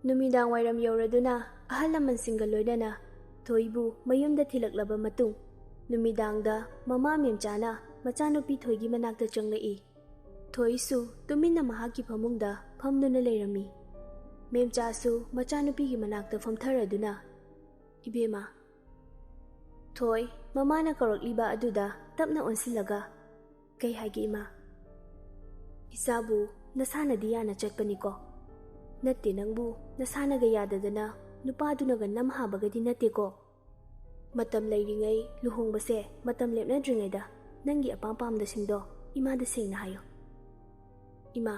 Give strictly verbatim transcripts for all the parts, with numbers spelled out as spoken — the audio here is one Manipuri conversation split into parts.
ꯅꯨꯃꯤꯗꯥꯡ ꯋꯥꯏꯔꯝ ꯌꯧꯔꯗꯨꯅ ꯑꯍꯜ ꯂꯃꯟꯁꯤꯡꯒ ꯂꯣꯏꯅꯅ ꯊꯣꯏꯕꯨ ꯃꯌꯨꯝꯗ ꯊꯤꯜꯂꯛꯂꯕ ꯃꯇꯨꯡ, ꯅꯨꯃꯤꯗꯥꯡꯗ ꯃꯃꯥ ꯃꯦꯝꯆꯥꯅ ꯃꯆꯥꯅꯨꯄꯤ ꯊꯣꯏꯒꯤ ꯃꯅꯥꯛꯇ ꯆꯪꯂꯛꯏ꯫ ꯊꯣꯏꯁꯨ ꯇꯨꯃꯤꯟꯅ ꯃꯍꯥꯛꯀꯤ ꯐꯃꯨꯡꯗ ꯐꯝꯗꯨꯅ ꯂꯩꯔꯝꯃꯤ꯫ ꯃꯦꯝꯆꯥꯁꯨ ꯃꯆꯥꯅꯨꯄꯤꯒꯤ ꯃꯅꯥꯛꯇ ꯐꯝꯊꯔꯗꯨꯅ, "ꯏꯕꯦꯝꯃ, ꯊꯣꯏ, ꯃꯃꯥꯅ ꯀꯧꯔꯛꯂꯤꯕ ꯑꯗꯨꯗ ꯇꯞꯅ ꯑꯣꯟꯁꯤꯜꯂꯒ, ꯀꯩ ꯍꯥꯏꯒꯦ ꯏꯃꯥ?" "ꯏꯆꯥꯕꯨ ꯅꯁꯥꯅꯗꯤ ꯌꯥꯅ ꯆꯠꯄꯅꯤꯀꯣ? ꯅꯠꯇꯦ, ꯅꯪꯕꯨ ꯅꯁꯥꯅꯒ ꯌꯥꯗꯗꯅ ꯅꯨꯄꯥꯗꯨꯅꯒ ꯅꯝ ꯍꯥꯕꯒꯗꯤ ꯅꯠꯇꯦꯀꯣ? ꯃꯇꯝ ꯂꯩꯔꯤꯉꯩ ꯂꯨꯍꯣꯡꯕꯁꯦ ꯃꯇꯝ ꯂꯦꯞꯅꯗ꯭ꯔꯤꯉꯩꯗ ꯅꯪꯒꯤ ꯑꯄꯥꯝ ꯄꯥꯝꯗꯁꯤꯡꯗꯣ ꯏꯃꯥꯗ ꯁꯦꯡꯅ ꯍꯥꯏꯌꯣ꯫" "ꯏꯃꯥ,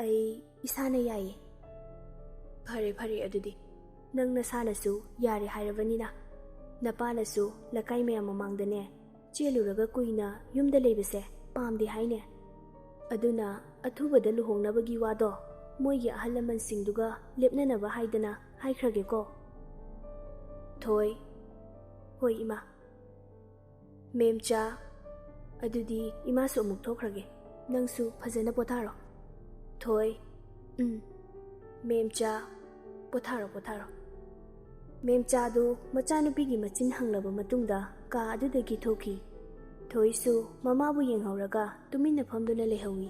ꯑꯩ ꯏꯁꯥꯅ ꯌꯥꯏꯌꯦ꯫" "ꯐꯔꯦ, ꯐꯔꯦ, ꯑꯗꯨꯗꯤ ꯅꯪ ꯅꯁꯥꯅꯁꯨ ꯌꯥꯔꯦ ꯍꯥꯏꯔꯕꯅꯤꯅ, ꯅꯄꯥꯅꯁꯨ ꯂꯩꯀꯥꯏ ꯃꯌꯥꯝ ꯃꯃꯥꯡꯗꯅꯦ ꯆꯦꯜꯂꯨꯔꯒ ꯀꯨꯏꯅ ꯌꯨꯝꯗ ꯂꯩꯕꯁꯦ ꯄꯥꯝꯗꯦ ꯍꯥꯏꯅꯦ꯫ ꯑꯗꯨꯅ ꯑꯊꯨꯕꯗ ꯂꯨꯍꯣꯡꯅꯕꯒꯤ ꯋꯥꯗꯣ ꯃꯣꯏꯒꯤ ꯑꯍꯜ ꯂꯃꯟꯁꯤꯡꯗꯨꯒ ꯂꯦꯞꯅꯅꯕ ꯍꯥꯏꯗꯅ ꯍꯥꯏꯈ꯭ꯔꯒꯦꯀꯣ꯫" "ꯊꯣꯏ꯫" "ꯍꯣꯏ ꯏꯃꯥ꯫" "ꯃꯦꯝꯆꯥ, ꯑꯗꯨꯗꯤ ꯏꯃꯥꯁꯨ ꯑꯃꯨꯛ ꯊꯣꯛꯈ꯭ꯔꯒꯦ꯫ ꯅꯪꯁꯨ ꯐꯖꯅ ꯄꯣꯊꯥꯔꯣ꯫" "ꯊꯣꯏ꯫" "ꯎꯝ꯫ ꯃꯦꯝꯆꯥ, ꯄꯣꯊꯥꯔꯣ, ꯄꯣꯊꯥꯔꯣ꯫" ꯃꯦꯝꯆꯥꯗꯨ ꯃꯆꯥꯅꯨꯄꯤꯒꯤ ꯃꯆꯤꯟ ꯍꯪꯂꯕ ꯃꯇꯨꯡꯗ ꯀꯥ ꯑꯗꯨꯗꯒꯤ ꯊꯣꯛꯈꯤ꯫ ꯊꯣꯏꯁꯨ ꯃꯃꯥꯕꯨ ꯌꯦꯡꯍꯧꯔꯒ ꯇꯨꯃꯤꯟꯅ ꯐꯝꯗꯨꯅ ꯂꯩꯍꯧꯏ꯫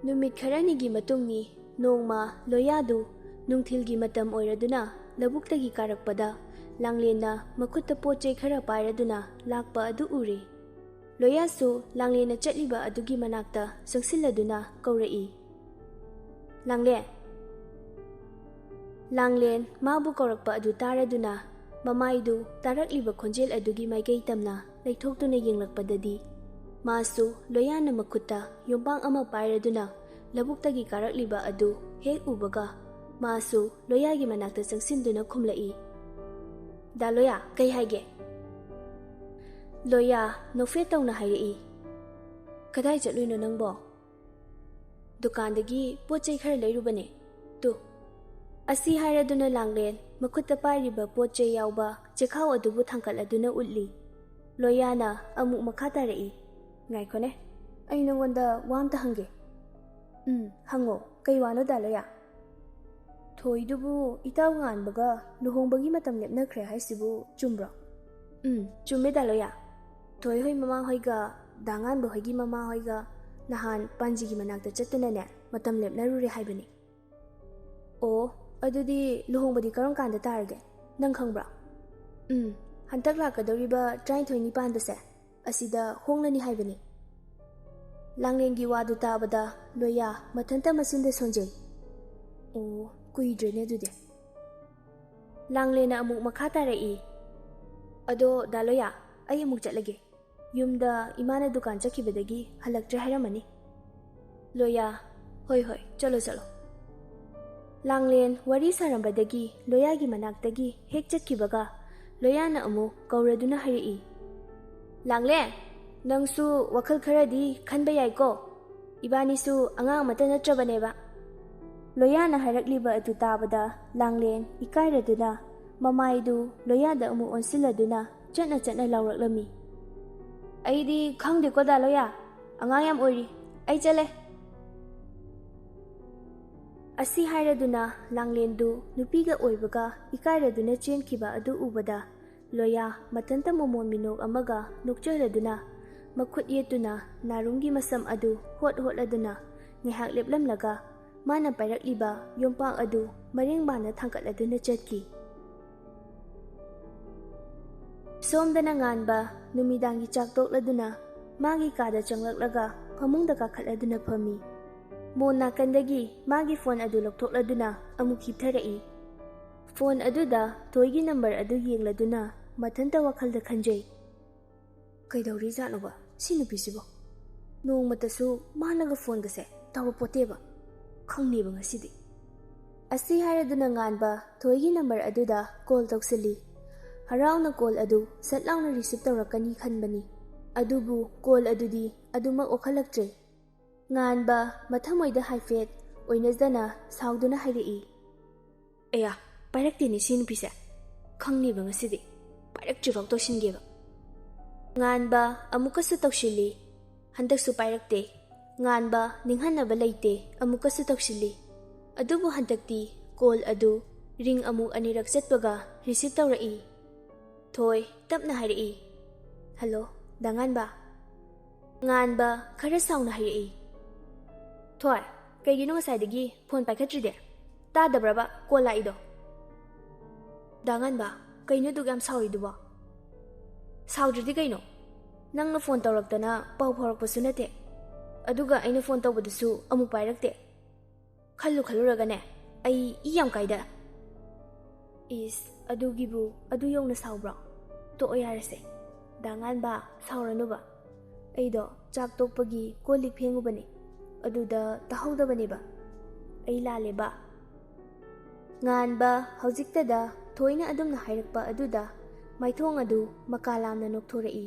ꯅꯨꯃꯤꯠ ꯈꯔꯅꯤꯒꯤ ꯃꯇꯨꯡꯅꯤ꯫ ꯅꯣꯡꯃ ꯂꯣꯌꯥꯗꯨ ꯅꯨꯡꯊꯤꯜꯒꯤ ꯃꯇꯝ ꯑꯣꯏꯔꯗꯨꯅ ꯂꯧꯕꯨꯛꯇꯒꯤ ꯀꯥꯔꯛꯄꯗ ꯂꯥꯡꯂꯦꯟꯅ ꯃꯈꯨꯠꯇ ꯄꯣꯠ ꯆꯩ ꯈꯔ ꯄꯥꯏꯔꯗꯨꯅ ꯂꯥꯛꯄ ꯑꯗꯨ ꯎꯔꯦ꯫ ꯂꯣꯌꯥꯁꯨ ꯂꯥꯡꯂꯦꯟꯅ ꯆꯠꯂꯤꯕ ꯑꯗꯨꯒꯤ ꯃꯅꯥꯛꯇ ꯆꯪꯁꯤꯜꯂꯗꯨꯅ ꯀꯧꯔꯛꯏ, "ꯂꯥꯡꯂꯦꯟ!" ꯂꯥꯡꯂꯦꯟ ꯃꯥꯕꯨ ꯀꯧꯔꯛꯄ ꯑꯗꯨ ꯇꯥꯔꯗꯨꯅ ꯃꯃꯥꯏꯗꯨ ꯇꯥꯔꯛꯂꯤꯕ ꯈꯣꯟꯖꯦꯜ ꯑꯗꯨꯒꯤ ꯃꯥꯏꯀꯩ ꯇꯝꯅ ꯂꯩꯊꯣꯛꯇꯨꯅ ꯌꯦꯡꯂꯛꯄꯗꯗꯤ, ꯃꯥꯁꯨ ꯂꯣꯌꯥꯅ ꯃꯈꯨꯠꯇ ꯌꯣꯝꯄꯥꯛ ꯑꯃ ꯄꯥꯏꯔꯗꯨꯅ ꯂꯧꯕꯨꯛꯇꯒꯤ ꯀꯥꯔꯛꯂꯤꯕ ꯑꯗꯨ ꯍꯦꯛ ꯎꯕꯒ, ꯃꯥꯁꯨ ꯂꯣꯌꯥꯒꯤ ꯃꯅꯥꯛꯇ ꯆꯪꯁꯤꯟꯗꯨꯅ ꯈꯨꯝꯂꯛꯏ, "ꯗꯥ ꯂꯣꯌꯥ, ꯀꯩ ꯍꯥꯏꯒꯦ?" ꯂꯣꯌꯥ ꯅꯣꯛꯐꯦꯠ ꯇꯧꯅ ꯍꯥꯏꯔꯛꯏ, "ꯀꯗꯥꯏ ꯆꯠꯂꯨꯏꯅꯣ ꯅꯪꯕꯣ?" "ꯗꯨꯀꯥꯟꯗꯒꯤ ꯄꯣꯠ ꯆꯩ ꯈꯔ ꯂꯩꯔꯨꯕꯅꯦ꯫ ꯇꯨ꯫" ꯑꯁꯤ ꯍꯥꯏꯔꯗꯨꯅ ꯂꯥꯡꯂꯦꯟ ꯃꯈꯨꯠꯇ ꯄꯥꯏꯔꯤꯕ ꯄꯣꯠ ꯆꯩ ꯌꯥꯎꯕ ꯆꯦꯈꯥꯎ ꯑꯗꯨꯕꯨ ꯊꯥꯡꯀꯠꯂꯗꯨꯅ ꯎꯠꯂꯤ꯫ ꯂꯣꯌꯥꯅ ꯑꯃꯨꯛ ꯃꯈꯥ ꯇꯥꯔꯛꯏ, "ꯉꯥꯏꯈꯣꯅꯦ, ꯑꯩ ꯅꯉꯣꯟꯗ ꯋꯥ ꯑꯝꯇ ꯍꯪꯒꯦ꯫" "ꯎꯝ, ꯍꯪꯉꯣ꯫ ꯀꯩ ꯋꯥꯅꯣ, ꯗꯥ ꯂꯣꯌꯥ?" ꯊꯣꯏꯗꯨꯕꯨ ꯏꯇꯥꯎ ꯉꯥꯟꯕꯒ ꯂꯨꯍꯣꯡꯕꯒꯤ ꯃꯇꯝ ꯂꯦꯞꯅꯈ꯭ꯔꯦ ꯍꯥꯏꯁꯤꯕꯨ ꯆꯨꯝꯕ꯭ꯔꯣ? ꯎꯝ, ꯆꯨꯝꯃꯦ ꯗꯥ ꯂꯣꯌꯥ꯫ ꯊꯣꯏ ꯍꯣꯏ ꯃꯃꯥ ꯍꯣꯏꯒ ꯗꯥ ꯉꯥꯟꯕ ꯍꯣꯏꯒꯤ ꯃꯃꯥ ꯍꯣꯏꯒ ꯅꯍꯥꯟ ꯄꯥꯟꯖꯤꯒꯤ ꯃꯅꯥꯛꯇ ꯆꯠꯇꯨꯅꯅꯦ, ꯃꯇꯝ ꯂꯦꯞꯅꯔꯨꯔꯦ ꯍꯥꯏꯕꯅꯤ꯫ ꯑꯣ, ꯑꯗꯨꯗꯤ ꯂꯨꯍꯣꯡꯕꯗꯤ ꯀꯔꯝ ꯀꯥꯟꯗ ꯇꯥꯔꯒꯦ? ꯅꯪ ꯈꯪꯕ꯭ꯔꯥ? ꯎꯝ, ꯍꯟꯇꯛ ꯂꯥꯛꯀꯗꯧꯔꯤꯕ ꯇꯔꯥꯅꯤꯊꯣꯏ ꯅꯤꯄꯥꯟꯗꯁꯦ ꯑꯁꯤꯗ ꯍꯣꯡꯂꯅꯤ ꯍꯥꯏꯕꯅꯤ꯫ ꯂꯥꯡꯂꯦꯟꯒꯤ ꯋꯥꯗꯨ ꯇꯥꯕꯗ ꯂꯣꯌꯥ ꯃꯊꯟꯇ ꯃꯆꯤꯟꯗ ꯁꯣꯟꯖꯩ꯫ ꯑꯣ, ꯀꯨꯏꯗ꯭ꯔꯦꯅꯦ ꯑꯗꯨꯗꯤ꯫ ꯂꯥꯡꯂꯦꯟꯅ ꯑꯃꯨꯛ ꯃꯈꯥ ꯇꯥꯔꯛꯏ, "ꯑꯗꯣ ꯗꯥ ꯂꯣꯌꯥ, ꯑꯩ ꯑꯃꯨꯛ ꯆꯠꯂꯒꯦ꯫ ꯌꯨꯝꯗ ꯏꯃꯥꯅ ꯗꯨꯀꯥꯟ ꯆꯠꯈꯤꯕꯗꯒꯤ ꯍꯜꯂꯛꯇ꯭ꯔꯦ ꯍꯥꯏꯔꯝꯃꯅꯤ꯫" ꯂꯣꯌꯥ, "ꯍꯣꯏ ꯍꯣꯏ, ꯆꯠꯂꯣ ꯆꯠꯂꯣ꯫" ꯂꯥꯡꯂꯦꯟ ꯋꯥꯔꯤ ꯁꯥꯔꯝꯕꯗꯒꯤ ꯂꯣꯌꯥꯒꯤ ꯃꯅꯥꯛꯇꯒꯤ ꯍꯦꯛ ꯆꯠꯈꯤꯕꯒ ꯂꯣꯌꯥꯅ ꯑꯃꯨꯛ ꯀꯧꯔꯗꯨꯅ ꯍꯥꯏꯔꯛꯏ, "ꯂꯥꯡꯂꯦꯟ, ꯅꯪꯁꯨ ꯋꯥꯈꯜ ꯈꯔꯗꯤ ꯈꯟꯕ ꯌꯥꯏꯀꯣ꯫ ꯏꯕꯥꯅꯤꯁꯨ ꯑꯉꯥꯡ ꯑꯃꯠꯇ ꯅꯠꯇ꯭ꯔꯕꯅꯦꯕ꯫" ꯂꯣꯌꯥꯅ ꯍꯥꯏꯔꯛꯂꯤꯕ ꯑꯗꯨ ꯇꯥꯕꯗ ꯂꯥꯡꯂꯦꯟ ꯏꯀꯥꯏꯔꯗꯨꯅ ꯃꯃꯥꯏꯗꯨ ꯂꯣꯌꯥꯗ ꯑꯃꯨꯛ ꯑꯣꯟꯁꯤꯜꯂꯗꯨꯅ ꯆꯠꯅ ꯆꯠꯅ ꯂꯥꯎꯔꯛꯂꯝꯃꯤ, "ꯑꯩꯗꯤ ꯈꯪꯗꯦꯀꯣ ꯗꯥ ꯂꯣꯌꯥ, ꯑꯉꯥꯡ ꯌꯥꯝ ꯑꯣꯏꯔꯤ, ꯑꯩ ꯆꯠꯂꯦ꯫" ꯑꯁꯤ ꯍꯥꯏꯔꯗꯨꯅ ꯂꯥꯡꯂꯦꯟꯗꯨ ꯅꯨꯄꯤꯒ ꯑꯣꯏꯕꯒ ꯏꯀꯥꯏꯔꯗꯨꯅ ꯆꯦꯟꯈꯤꯕ ꯑꯗꯨ ꯎꯕꯗ ꯂꯣꯌꯥ ꯃꯊꯟꯇ ꯃꯣꯃꯣꯟ ꯃꯤꯅꯣꯛ ꯑꯃꯒ ꯅꯣꯛꯆꯔꯗꯨꯅ ꯃꯈꯨꯠ ꯌꯦꯠꯇꯨꯅ ꯅꯥꯔꯨꯝꯒꯤ ꯃꯁꯝ ꯑꯗꯨ ꯍꯣꯠ ꯍꯣꯠꯂꯗꯨꯅ ꯉꯥꯏꯍꯥꯛ ꯂꯦꯞꯂꯝꯂꯒ ꯃꯥꯅ ꯄꯥꯏꯔꯛꯂꯤꯕ ꯌꯣꯝꯄꯥꯛ ꯑꯗꯨ ꯃꯔꯦꯡꯕꯥꯅ ꯊꯥꯡꯒꯠꯂꯗꯨꯅ ꯆꯠꯈꯤ꯫ ꯁꯣꯝꯗꯅ ꯉꯥꯟꯕ ꯅꯨꯃꯤꯗꯥꯡꯒꯤ ꯆꯥꯛ ꯇꯣꯛꯂꯗꯨꯅ ꯃꯥꯒꯤ ꯀꯥꯗ ꯆꯪꯂꯛꯂꯒ ꯐꯃꯨꯡꯗ ꯀꯥꯈꯠꯂꯗꯨꯅ ꯐꯝꯃꯤ꯫ ꯃꯣꯟ ꯅꯥꯀꯟꯗꯒꯤ ꯃꯥꯒꯤ ꯐꯣꯟ ꯑꯗꯨ ꯂꯧꯊꯣꯛꯂꯗꯨꯅ ꯑꯃꯨꯛ ꯍꯤꯞꯊꯔꯛꯏ꯫ ꯐꯣꯟ ꯑꯗꯨꯗ ꯊꯣꯏꯒꯤ ꯅꯝꯕꯔ ꯑꯗꯨ ꯌꯦꯡꯂꯗꯨꯅ ꯃꯊꯟꯇ ꯋꯥꯈꯜꯗ ꯈꯟꯖꯩ, "ꯀꯩꯗꯧꯔꯤꯖꯥꯠꯅꯣꯕ ꯁꯤ ꯅꯨꯄꯤꯁꯤꯕꯣ? ꯅꯣꯡꯃꯇꯁꯨ ꯃꯥꯅꯒ ꯐꯣꯟꯒꯁꯦ ꯇꯧꯔꯛꯄꯣꯠꯇꯦꯕ꯫ ꯈꯪꯅꯦꯕ ꯉꯁꯤꯗꯤ꯫" ꯑꯁꯤ ꯍꯥꯏꯔꯗꯨꯅ ꯉꯥꯟꯕ ꯊꯣꯏꯒꯤ ꯅꯝꯕꯔ ꯑꯗꯨꯗ ꯀꯣꯜ ꯇꯧꯁꯤꯜꯂꯤ꯫ ꯍꯔꯥꯎꯅ ꯀꯣꯜ ꯑꯗꯨ ꯁꯠ ꯂꯥꯎꯅ ꯔꯤꯁꯤꯞ ꯇꯧꯔꯛꯀꯅꯤ ꯈꯟꯕꯅꯤ꯫ ꯑꯗꯨꯕꯨ ꯀꯣꯜ ꯑꯗꯨꯗꯤ ꯑꯗꯨꯃꯛ ꯑꯣꯛꯍꯜꯂꯛꯇ꯭ꯔꯦ꯫ ꯉꯥꯟꯕ ꯃꯊꯃꯣꯏꯗ ꯍꯥꯏꯐꯦꯠ ꯑꯣꯏꯅꯖꯅ ꯁꯥꯎꯗꯨꯅ ꯍꯥꯏꯔꯛꯏ, "ꯑꯌꯥ, ꯄꯥꯏꯔꯛꯇꯦꯅꯦ ꯁꯤ ꯅꯨꯄꯤꯁꯦ꯫ ꯈꯪꯅꯦꯕ ꯉꯁꯤꯗꯤ꯫ ꯄꯥꯏꯔꯛꯇ꯭ꯔꯤꯐꯥꯎ ꯇꯧꯁꯤꯟꯒꯦꯕ꯫" ꯉꯥꯟꯕ ꯑꯃꯨꯛꯀꯁꯨ ꯇꯧꯁꯤꯜꯂꯤ꯫ ꯍꯟꯗꯛꯁꯨ ꯄꯥꯏꯔꯛꯇꯦ꯫ ꯉꯥꯟꯕ ꯅꯤꯡꯍꯟꯅꯕ ꯂꯩꯇꯦ, ꯑꯃꯨꯛꯀꯁꯨ ꯇꯧꯁꯤꯜꯂꯤ꯫ ꯑꯗꯨꯕꯨ ꯍꯟꯗꯛꯇꯤ ꯀꯣꯜ ꯑꯗꯨ ꯔꯤꯡ ꯑꯃꯨꯛ ꯑꯅꯤꯔꯛ ꯆꯠꯄꯒ ꯔꯤꯁꯤꯞ ꯇꯧꯔꯛꯏ꯫ ꯊꯣꯏ ꯇꯞꯅ ꯍꯥꯏꯔꯛꯏ, "ꯍꯜꯂꯣ, ꯗꯥ ꯉꯥꯟꯕ?" ꯉꯥꯟꯕ ꯈꯔ ꯁꯥꯎꯅ ꯍꯥꯏꯔꯛꯏ, "ꯊꯣꯏ, ꯀꯩꯒꯤꯅꯣ ꯉꯁꯥꯏꯗꯒꯤ ꯐꯣꯟ ꯄꯥꯏꯈꯠꯇ꯭ꯔꯤꯗꯤ? ꯇꯥꯗꯕ꯭ꯔꯕ ꯀꯣꯜ ꯂꯥꯛꯏꯗꯣ?" "ꯗꯥ ꯉꯥꯟꯕ, ꯀꯩꯅꯣ ꯑꯗꯨꯛ ꯌꯥꯝ ꯁꯥꯎꯔꯤꯗꯨꯕꯣ?" "ꯁꯥꯎꯗ꯭ꯔꯗꯤ ꯀꯩꯅꯣ? ꯅꯪꯅ ꯐꯣꯟ ꯇꯧꯔꯛꯇꯅ ꯄꯥꯎ ꯐꯥꯎꯔꯛꯄꯁꯨ ꯅꯠꯇꯦ꯫ ꯑꯗꯨꯒ ꯑꯩꯅ ꯐꯣꯟ ꯇꯧꯕꯗꯨꯁꯨ ꯑꯃꯨꯛ ꯄꯥꯏꯔꯛꯇꯦ꯫ ꯈꯜꯂꯨ ꯈꯜꯂꯨꯔꯒꯅꯦ, ꯑꯩ ꯏ ꯌꯥꯝ ꯀꯥꯏꯗ꯫" "ꯏꯁ, ꯑꯗꯨꯒꯤꯕꯨ ꯑꯗꯨ ꯌꯧꯅ ꯁꯥꯎꯕ꯭ꯔꯣ? ꯇꯣꯛꯑꯣ ꯌꯥꯔꯦꯁꯦ꯫ ꯗꯥ ꯉꯥꯟꯕ, ꯁꯥꯎꯔꯅꯨꯕ꯫ ꯑꯩꯗꯣ ꯆꯥꯛ ꯇꯣꯛꯄꯒꯤ ꯀꯣꯜ ꯂꯤꯛ ꯐꯦꯡꯉꯨꯕꯅꯦ꯫ ꯑꯗꯨꯗ ꯇꯥꯍꯧꯗꯕꯅꯦꯕ꯫ ꯑꯩ ꯂꯥꯜꯂꯦꯕ꯫" ꯉꯥꯟꯕ ꯍꯧꯖꯤꯛꯇꯗ ꯊꯣꯏꯅ ꯑꯗꯨꯝꯅ ꯍꯥꯏꯔꯛꯄ ꯑꯗꯨꯗ ꯃꯥꯏꯊꯣꯡ ꯑꯗꯨ ꯃꯀꯥ ꯂꯥꯝꯅ ꯅꯣꯛꯊꯣꯔꯛꯏ꯫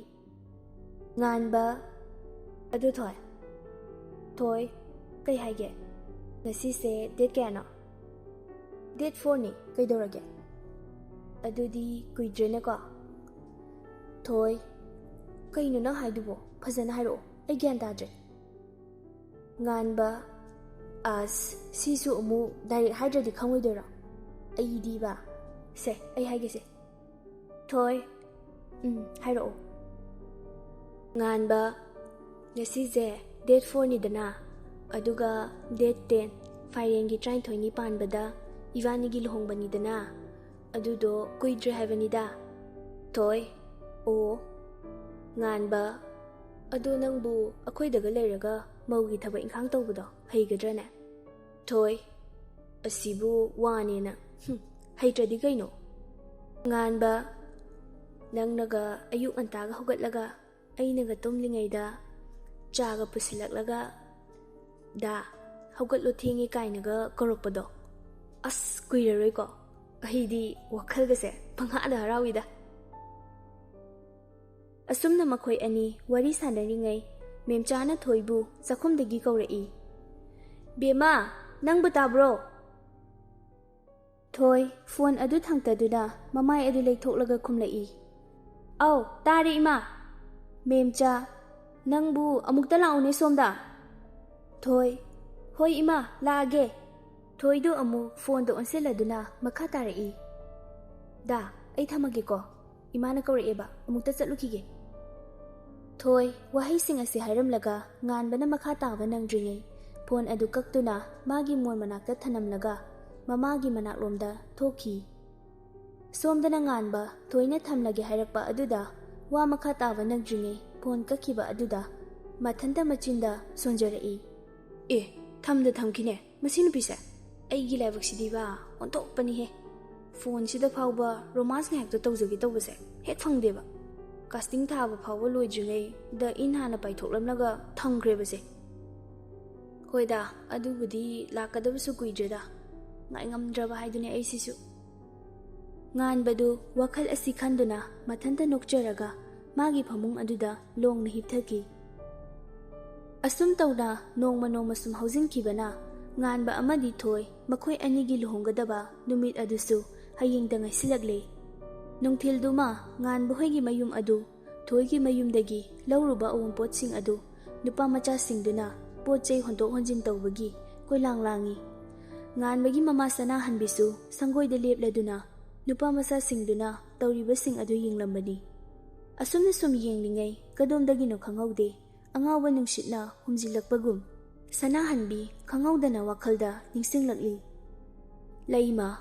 ꯉꯥꯟꯕ, "ꯑꯗꯨ ꯊꯣꯏ꯫" "ꯊꯣꯏ, ꯀꯩ ꯍꯥꯏꯒꯦ? ꯉꯁꯤꯁꯦ ꯗꯦꯠ ꯀꯌꯥꯅꯣ?" "ꯗꯦꯠ ꯐꯣꯔꯅꯤ, ꯀꯩꯗꯧꯔꯒꯦ?" "ꯑꯗꯨꯗꯤ ꯀꯨꯏꯗ꯭ꯔꯦꯅꯦꯀꯣ꯫" "ꯊꯣꯏ, ꯀꯩꯅꯣ ꯅꯪ ꯍꯥꯏꯗꯨꯕꯣ? ꯐꯖꯅ ꯍꯥꯏꯔꯛꯑꯣ, ꯑꯩ ꯒ꯭ꯌꯥꯟ ꯇꯥꯗ꯭ꯔꯦ꯫" ꯉꯥꯟꯕ, "ꯑꯁ, ꯁꯤꯁꯨ ꯑꯃꯨꯛ ꯗꯥꯏꯔꯦꯛ ꯍꯥꯏꯗ꯭ꯔꯗꯤ ꯈꯪꯉꯣꯏꯗꯣꯏꯔꯣ? ꯑꯩꯗꯤꯕ, ꯁꯦ, ꯑꯩ ꯍꯥꯏꯒꯦꯁꯦ꯫" "ꯊꯣꯏ꯫" "ꯎꯝ, ꯍꯥꯏꯔꯛꯑꯣ꯫" ꯉꯥꯟꯕ, "ꯉꯁꯤꯁꯦ ꯗꯦꯠ ꯐꯣꯔꯅꯤꯗꯅ, ꯑꯗꯨꯒ ꯗꯦꯠ ꯇꯦꯟ, ꯐꯥꯏꯔꯦꯟꯒꯤ ꯇꯔꯥꯅꯤꯊꯣꯏꯅꯤ ꯄꯥꯟꯕꯗ ꯏꯕꯥꯅꯤꯒꯤ ꯂꯨꯍꯣꯡꯕꯅꯤꯗꯅ, ꯑꯗꯨꯗꯣ ꯀꯨꯏꯗ꯭ꯔꯦ ꯍꯥꯏꯕꯅꯤꯗ꯫" "ꯊꯣꯏ꯫" "ꯑꯣ꯫" ꯉꯥꯟꯕ, "ꯑꯗꯣ ꯅꯪꯕꯨ ꯑꯩꯈꯣꯏꯗꯒ ꯂꯩꯔꯒ ꯃꯧꯒꯤ ꯊꯕꯛ ꯏꯪꯈꯥꯡ ꯇꯧꯕꯗꯣ ꯍꯩꯒꯗ꯭ꯔꯅꯦ?" "ꯊꯣꯏ, ꯑꯁꯤꯕꯨ ꯋꯥꯅꯦꯅ, ꯍꯨꯝ, ꯍꯩꯇ꯭ꯔꯗꯤ ꯀꯩꯅꯣ?" ꯉꯥꯟꯕ, "ꯅꯪꯅꯒ ꯑꯌꯨꯛ ꯉꯟꯇꯥꯒ ꯍꯧꯒꯠꯂꯒ ꯑꯩꯅꯒ ꯇꯨꯝꯂꯤꯉꯩꯗ ꯆꯥꯒ ꯄꯨꯁꯤꯜꯂꯛꯂꯒ, 'ꯗꯥ, ꯍꯧꯒꯠꯂꯣ, ꯊꯦꯡꯉꯦ,' ꯀꯥꯏꯅꯒ ꯀꯧꯔꯛꯄꯗꯣ, ꯑꯁ, ꯀꯨꯏꯔꯔꯣꯏꯀꯣ꯫ ꯑꯩꯗꯤ ꯋꯥꯈꯜꯒꯁꯦ ꯄꯪꯍꯥꯗ ꯍꯔꯥꯎꯏꯗ꯫" ꯑꯁꯨꯝꯅ ꯃꯈꯣꯏ ꯑꯅꯤ ꯋꯥꯔꯤ ꯁꯥꯟꯅꯔꯤꯉꯩ, ꯃꯦꯝꯆꯥꯅ ꯊꯣꯏꯕꯨ ꯆꯥꯛꯈꯨꯝꯗꯒꯤ ꯀꯧꯔꯛꯏ꯫ "ꯕꯦꯝꯃ, ꯅꯪꯕꯨ ꯇꯥꯕ꯭ꯔꯣ?" ꯊꯣꯏ ꯐꯣꯟ ꯑꯗꯨ ꯊꯥꯡꯇꯗꯨꯅ ꯃꯃꯥꯏ ꯑꯗꯨ ꯂꯩꯊꯣꯛꯂꯒ ꯈꯨꯝꯂꯛꯏ꯫ "ꯑꯧ, ꯇꯥꯔꯦ ꯏꯃꯥ꯫" "ꯃꯦꯝꯆꯥ, ꯅꯪꯕꯨ ꯑꯃꯨꯛꯇ ꯂꯥꯛꯎꯅꯦ ꯁꯣꯝꯗ꯫" ꯊꯣꯏ, "ꯍꯣꯏ ꯏꯃꯥ, ꯂꯥꯛꯑꯒꯦ꯫" ꯊꯣꯏꯗꯨ ꯑꯃꯨꯛ ꯐꯣꯟꯗ ꯑꯣꯟꯁꯤꯜꯂꯗꯨꯅ ꯃꯈꯥ ꯇꯥꯔꯛꯏ꯫ "ꯗꯥ, ꯑꯩ ꯊꯝꯃꯒꯦꯀꯣ꯫ ꯏꯃꯥꯅ ꯀꯧꯔꯛꯑꯦꯕ, ꯑꯃꯨꯛꯇ ꯆꯠꯂꯨꯈꯤꯒꯦ꯫" ꯊꯣꯏ ꯋꯥꯍꯩꯁꯤꯡ ꯑꯁꯤ ꯍꯥꯏꯔꯝꯂꯒ ꯉꯥꯟꯕꯅ ꯃꯈꯥ ꯇꯥꯕ ꯅꯪꯗ꯭ꯔꯤꯉꯩ ꯐꯣꯟ ꯑꯗꯨ ꯀꯛꯇꯨꯅ ꯃꯥꯒꯤ ꯃꯣꯟ ꯃꯅꯥꯛꯇ ꯊꯅꯝꯂꯒ ꯃꯃꯥꯒꯤ ꯃꯅꯥꯛꯂꯣꯝꯗ ꯊꯣꯛꯈꯤ꯫ ꯁꯣꯝꯗꯅ ꯉꯥꯟꯕ ꯊꯣꯏꯅ ꯊꯝꯂꯒꯦ ꯍꯥꯏꯔꯛꯄ ꯑꯗꯨꯗ ꯋꯥ ꯃꯈꯥ ꯇꯥꯕ ꯅꯪꯗ꯭ꯔꯤꯉꯩ ꯐꯣꯟ ꯀꯛꯈꯤꯕ ꯑꯗꯨꯗ ꯃꯊꯟꯇ ꯃꯆꯤꯟꯗ ꯁꯣꯟꯖꯔꯛꯏ꯫ "ꯑꯦ, ꯊꯝꯗ ꯊꯝꯈꯤꯅꯦ ꯃꯁꯤ ꯅꯨꯄꯤꯁꯦ꯫ ꯑꯩꯒꯤ ꯂꯥꯏꯕꯛꯁꯤꯗꯤꯕ ꯑꯣꯟꯊꯣꯛꯄꯅꯤꯍꯦ꯫ ꯐꯣꯟꯁꯤꯗ ꯐꯥꯎꯕ ꯔꯣꯃꯥꯟꯁ ꯉꯥꯏꯍꯥꯛꯇ ꯇꯧꯖꯒꯦ ꯇꯧꯕꯁꯦ ꯍꯦꯛ ꯐꯪꯗꯦꯕ꯫ ꯀꯥꯁꯇꯤꯡ ꯊꯥꯕ ꯐꯥꯎꯕ ꯂꯣꯏꯗ꯭ꯔꯤꯉꯩꯗ ꯏꯟ ꯍꯥꯟꯅ ꯄꯥꯏꯊꯣꯛꯂꯝꯂꯒ ꯊꯝꯈ꯭ꯔꯦꯕꯁꯦ꯫ ꯍꯣꯏꯗ, ꯑꯗꯨꯕꯨꯗꯤ ꯂꯥꯛꯀꯗꯕꯁꯨ ꯀꯨꯏꯗ꯭ꯔꯦꯗ꯫ ꯉꯥꯏꯉꯝꯗ꯭ꯔꯕ ꯍꯥꯏꯗꯨꯅꯤ ꯑꯩꯁꯤꯁꯨ꯫" ꯉꯥꯟꯕꯗꯨ ꯋꯥꯈꯜ ꯑꯁꯤ ꯈꯟꯗꯨꯅ ꯃꯊꯟꯇ ꯅꯣꯛꯆꯔꯒ ꯃꯥꯒꯤ ꯐꯃꯨꯡ ꯑꯗꯨꯗ ꯂꯣꯡꯅ ꯍꯤꯞꯊꯈꯤ꯫ ꯑꯁꯨꯝ ꯇꯧꯅ ꯅꯣꯡꯃ ꯅꯣꯡꯃ ꯁꯨꯝ ꯍꯧꯖꯤꯟꯈꯤꯕꯅ ꯉꯥꯟꯕ ꯑꯃꯗꯤ ꯊꯣꯏ ꯃꯈꯣꯏ ꯑꯅꯤꯒꯤ ꯂꯨꯍꯣꯡꯒꯗꯕ ꯅꯨꯃꯤꯠ ꯑꯗꯨꯁꯨ ꯍꯌꯦꯡꯗ ꯉꯥꯏꯁꯤꯜꯂꯛꯂꯦ꯫ ꯅꯨꯡꯊꯤꯜꯗꯨꯃ ꯉꯥꯟꯕ ꯍꯣꯏꯒꯤ ꯃꯌꯨꯝ ꯑꯗꯨ ꯊꯣꯏꯒꯤ ꯃꯌꯨꯝꯗꯒꯤ ꯂꯧꯔꯨꯕ ꯑꯋꯨꯟꯄꯣꯠꯁꯤꯡ ꯑꯗꯨ ꯅꯨꯄꯥ ꯃꯆꯥꯁꯤꯡꯗꯨꯅ ꯄꯣꯠ ꯆꯩ ꯍꯣꯟꯗꯣꯛ ꯍꯣꯟꯖꯤꯟ ꯇꯧꯕꯒꯤ ꯀꯣꯏꯂꯥꯡ ꯂꯥꯡꯏ꯫ ꯉꯥꯟꯕꯒꯤ ꯃꯃꯥ ꯁꯅꯥꯍꯟꯕꯤꯁꯨ ꯁꯪꯒꯣꯏꯗ ꯂꯦꯞꯂꯗꯨꯅ ꯅꯨꯄꯥ ꯃꯆꯥꯁꯤꯡꯗꯨꯅ ꯇꯧꯔꯤꯕꯁꯤꯡ ꯑꯗꯨ ꯌꯦꯡꯂꯝꯕꯅꯤ꯫ ꯑꯁꯨꯝꯅ ꯁꯨꯝ ꯌꯦꯡꯂꯤꯉꯩ ꯀꯗꯣꯝꯗꯒꯤꯅꯣ ꯈꯪꯍꯧꯗꯦ ꯑꯉꯥꯎꯕ ꯅꯨꯡꯁꯤꯠꯅ ꯍꯨꯝꯖꯤꯜꯂꯛꯄꯒꯨꯝ ꯁꯅꯥꯍꯟꯕꯤ ꯈꯪꯍꯧꯗꯅ ꯋꯥꯈꯜꯗ ꯅꯤꯡꯁꯤꯡꯂꯛꯂꯤ꯫ "ꯂꯩꯃ,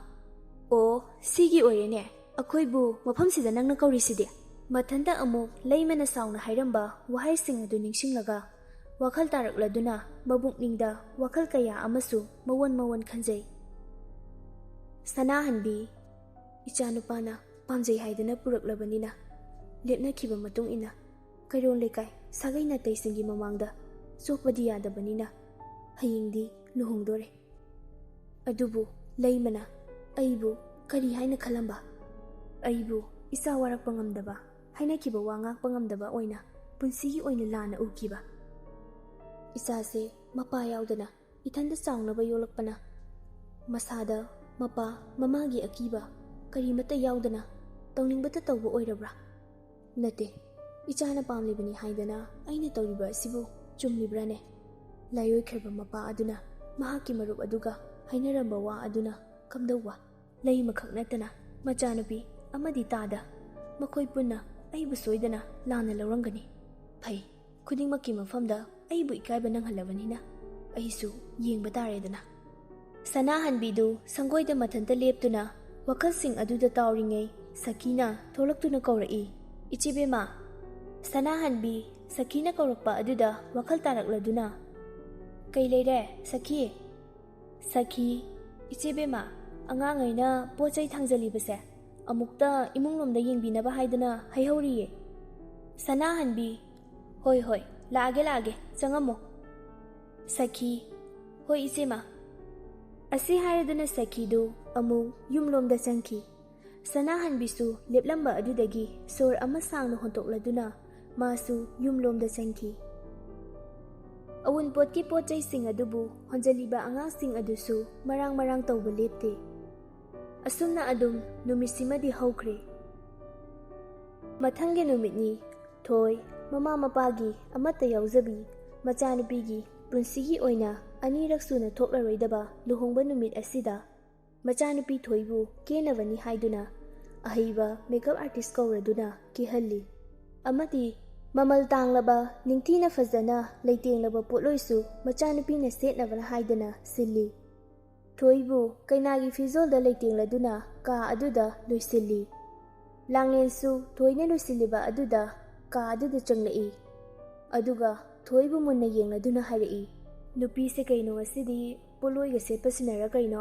ꯑꯣ, ꯁꯤꯒꯤ ꯑꯣꯏꯔꯦꯅꯦ ꯑꯩꯈꯣꯏꯕꯨ ꯃꯐꯝꯁꯤꯗ ꯅꯪꯅ ꯀꯧꯔꯤꯁꯤꯗꯤ?" ꯃꯊꯟꯇ ꯑꯃꯨꯛ ꯂꯩꯃꯅ ꯁꯥꯎꯅ ꯍꯥꯏꯔꯝꯕ ꯋꯥꯍꯩꯁꯤꯡ ꯑꯗꯨ ꯅꯤꯡꯁꯤꯡꯂꯒ ꯋꯥꯈꯜ ꯇꯥꯔꯛꯂꯗꯨꯅ ꯃꯕꯨꯛꯅꯤꯡꯗ ꯋꯥꯈꯜ ꯀꯌꯥ ꯑꯃꯁꯨ ꯃꯋꯣꯟ ꯃꯋꯣꯟ ꯈꯟꯖꯩ꯫ ꯁꯅꯥꯍꯟꯕꯤ, ꯏꯆꯥꯅꯨꯄꯥꯅ ꯄꯥꯝꯖꯩ ꯍꯥꯏꯗꯨꯅ ꯄꯨꯔꯛꯂꯕꯅꯤꯅ, ꯂꯦꯞꯅꯈꯤꯕ ꯃꯇꯨꯡ ꯏꯟꯅ ꯀꯩꯔꯣꯜ ꯂꯩꯀꯥꯏ ꯁꯥꯒꯩ ꯅꯥꯇꯩꯁꯤꯡꯒꯤ ꯃꯃꯥꯡꯗ ꯆꯣꯞꯄꯗꯤ ꯌꯥꯗꯕꯅꯤꯅ ꯍꯌꯦꯡꯗꯤ ꯂꯨꯍꯣꯡꯗꯣꯔꯦ꯫ ꯑꯗꯨꯕꯨ ꯂꯩꯃꯅ ꯑꯩꯕꯨ ꯀꯔꯤ ꯍꯥꯏꯅ ꯈꯜꯂꯝꯕ? ꯑꯩꯕꯨ ꯏꯆꯥ ꯋꯥꯔꯛꯄ ꯉꯝꯗꯕ, ꯍꯥꯏꯅꯈꯤꯕ ꯋꯥ ꯉꯥꯛꯄ ꯉꯝꯗꯕ ꯑꯣꯏꯅ ꯄꯨꯟꯁꯤꯒꯤ ꯑꯣꯏꯅ ꯂꯥꯟꯅ ꯎꯈꯤꯕ꯫ ꯏꯆꯥꯁꯦ ꯃꯄꯥ ꯌꯥꯎꯗꯅ ꯏꯊꯟꯇ ꯆꯥꯎꯅꯕ ꯌꯣꯛꯂꯛꯄꯅ ꯃꯁꯥꯗ ꯃꯄꯥ ꯃꯃꯥꯒꯤ ꯑꯀꯤꯕ ꯀꯔꯤꯃꯠꯇ ꯌꯥꯎꯗꯅ ꯇꯧꯅꯤꯡꯕꯇ ꯇꯧꯕ ꯑꯣꯏꯔꯕ꯭ꯔꯥ? ꯅꯠꯇꯦ, ꯏꯆꯥꯅ ꯄꯥꯝꯂꯤꯕꯅꯤ ꯍꯥꯏꯗꯅ ꯑꯩꯅ ꯇꯧꯔꯤꯕ ꯑꯁꯤꯕꯨ ꯆꯨꯝꯂꯤꯕ꯭ꯔꯥꯅꯦ? ꯂꯥꯏꯑꯣꯏꯈ꯭ꯔꯕ ꯃꯄꯥ ꯑꯗꯨꯅ ꯃꯍꯥꯛꯀꯤ ꯃꯔꯨꯞ ꯑꯗꯨꯒ ꯍꯥꯏꯅꯔꯝꯕ ꯋꯥ ꯑꯗꯨꯅ ꯀꯝꯗꯧꯕ? ꯂꯩꯃꯈꯛ ꯅꯠꯇꯅ ꯃꯆꯥꯅꯨꯄꯤ ꯑꯃꯗꯤ ꯇꯥꯗ꯫ ꯃꯈꯣꯏ ꯄꯨꯟꯅ ꯑꯩꯕꯨ ꯁꯣꯏꯗꯅ ꯂꯥꯟꯅ ꯂꯧꯔꯝꯒꯅꯤ꯫ ꯐꯩ, ꯈꯨꯗꯤꯡꯃꯛꯀꯤ ꯃꯐꯝꯗ ꯑꯩꯕꯨ ꯏꯀꯥꯏꯕ ꯅꯪꯍꯜꯂꯕꯅꯤꯅ ꯑꯩꯁꯨ ꯌꯦꯡꯕ ꯇꯥꯔꯦꯗꯅ꯫ ꯁꯅꯥꯍꯟꯕꯤꯗꯨ ꯁꯪꯒꯣꯏꯗ ꯃꯊꯟꯇ ꯂꯦꯞꯇꯨꯅ ꯋꯥꯈꯜꯁꯤꯡ ꯑꯗꯨꯗ ꯇꯥꯎꯔꯤꯉꯩ ꯁꯈꯤꯅ ꯊꯣꯛꯂꯛꯇꯨꯅ ꯀꯧꯔꯛꯏ, "ꯏꯆꯦꯕꯦꯝꯃ!" ꯁꯅꯥꯍꯟꯕꯤ ꯁꯈꯤꯅ ꯀꯧꯔꯛꯄ ꯑꯗꯨꯗ ꯋꯥꯈꯜ ꯇꯥꯔꯛꯂꯗꯨꯅ, "ꯀꯩ ꯂꯩꯔꯦ, ꯁꯈꯤ?" "ꯁꯈꯤ, ꯏꯆꯦꯕꯦꯝꯃ, ꯑꯉꯥꯡꯉꯩꯅ ꯄꯣꯠ ꯆꯩ ꯊꯥꯡꯖꯜꯂꯤꯕꯁꯦ ꯑꯃꯨꯛꯇ ꯏꯃꯨꯡꯂꯣꯝꯗ ꯌꯦꯡꯕꯤꯅꯕ ꯍꯥꯏꯗꯅ ꯍꯥꯏꯍꯧꯔꯤꯌꯦ꯫" ꯁꯅꯥꯍꯟꯕꯤ, "ꯍꯣꯏ, ꯍꯣꯏ, ꯂꯥꯛꯑꯒꯦ, ꯂꯥꯛꯑꯒꯦ, ꯆꯪꯉꯝꯃꯣ꯫" ꯁꯈꯤ, "ꯍꯣꯏ, ꯏꯆꯦꯃ꯫" ꯑꯁꯤ ꯍꯥꯏꯔꯗꯨꯅ ꯁꯈꯤꯗꯨ ꯑꯃꯨꯛ ꯌꯨꯝꯂꯣꯝꯗ ꯆꯪꯈꯤ꯫ ꯁꯅꯥꯍꯟꯕꯤꯁꯨ ꯂꯦꯞꯂꯝꯕ ꯑꯗꯨꯗꯒꯤ ꯁꯣꯔ ꯑꯃ ꯁꯥꯡꯅ ꯍꯣꯟꯇꯣꯛꯂꯗꯨꯅ ꯃꯥꯁꯨ ꯌꯨꯝꯂꯣꯝꯗ ꯆꯪꯈꯤ꯫ ꯑꯋꯨꯟꯄꯣꯠꯀꯤ ꯄꯣꯠ ꯆꯩꯁꯤꯡ ꯑꯗꯨꯕꯨ ꯍꯣꯟꯖꯜꯂꯤꯕ ꯑꯉꯥꯡꯁꯤꯡ ꯑꯗꯨꯁꯨ ꯃꯔꯥꯡ ꯃꯔꯥꯡ ꯇꯧꯕ ꯂꯦꯞꯇꯦ꯫ ꯑꯁꯨꯝꯅ ꯑꯗꯨꯝ ꯅꯨꯃꯤꯠꯁꯤꯃꯗꯤ ꯍꯧꯈ꯭ꯔꯦ꯫ ꯃꯊꯪꯒꯤ ꯅꯨꯃꯤꯠꯅꯤ꯫ ꯊꯣꯏ, ꯃꯃꯥ ꯃꯄꯥꯒꯤ ꯑꯃꯠꯇ ꯌꯥꯎꯖꯕꯤ ꯃꯆꯥꯅꯨꯄꯤꯒꯤ ꯄꯨꯟꯁꯤꯒꯤ ꯑꯣꯏꯅ ꯑꯅꯤꯔꯛ ꯁꯨꯅ ꯊꯣꯛꯂꯔꯣꯏꯗꯕ ꯂꯨꯍꯣꯡꯕ ꯅꯨꯃꯤꯠ ꯑꯁꯤꯗ ꯃꯆꯥꯅꯨꯄꯤ ꯊꯣꯏꯕꯨ ꯀꯦꯅꯕꯅꯤ ꯍꯥꯏꯗꯨꯅ ꯑꯍꯩꯕ ꯃꯦꯀꯞ ꯑꯥꯔꯇꯤꯁ ꯀꯧꯔꯗꯨꯅ ꯀꯦꯍꯜꯂꯤ꯫ ꯑꯃꯗꯤ ꯃꯃꯜ ꯇꯥꯡꯂꯕ, ꯅꯤꯡꯊꯤꯅ ꯐꯖꯅ ꯂꯩꯇꯦꯡꯂꯕ ꯄꯣꯠꯂꯣꯏꯁꯨ ꯃꯆꯥꯅꯨꯄꯤꯅ ꯁꯦꯠꯅꯕꯅ ꯍꯥꯏꯗꯨꯅ ꯁꯤꯜꯂꯤ꯫ ꯊꯣꯏꯕꯨ ꯀꯩꯅꯥꯒꯤ ꯐꯤꯖꯣꯜꯗ ꯂꯩꯇꯦꯡꯂꯗꯨꯅ ꯀꯥ ꯑꯗꯨꯗ ꯂꯣꯏꯁꯤꯜꯂꯤ꯫ ꯂꯥꯡꯂꯦꯟꯁꯨ ꯊꯣꯏꯅ ꯂꯣꯏꯁꯤꯜꯂꯤꯕ ꯑꯗꯨꯗ ꯀꯥ ꯑꯗꯨꯗ ꯆꯪꯂꯛꯏ꯫ ꯑꯗꯨꯒ ꯊꯣꯏꯕꯨ ꯃꯨꯟꯅ ꯌꯦꯡꯂꯗꯨꯅ ꯍꯥꯏꯔꯛꯏ, "ꯅꯨꯄꯤꯁꯦ ꯀꯩꯅꯣ ꯉꯁꯤꯗꯤ ꯄꯣꯠꯂꯣꯏꯒ ꯁꯦꯠꯄꯁꯤꯅꯔ ꯀꯩꯅꯣ,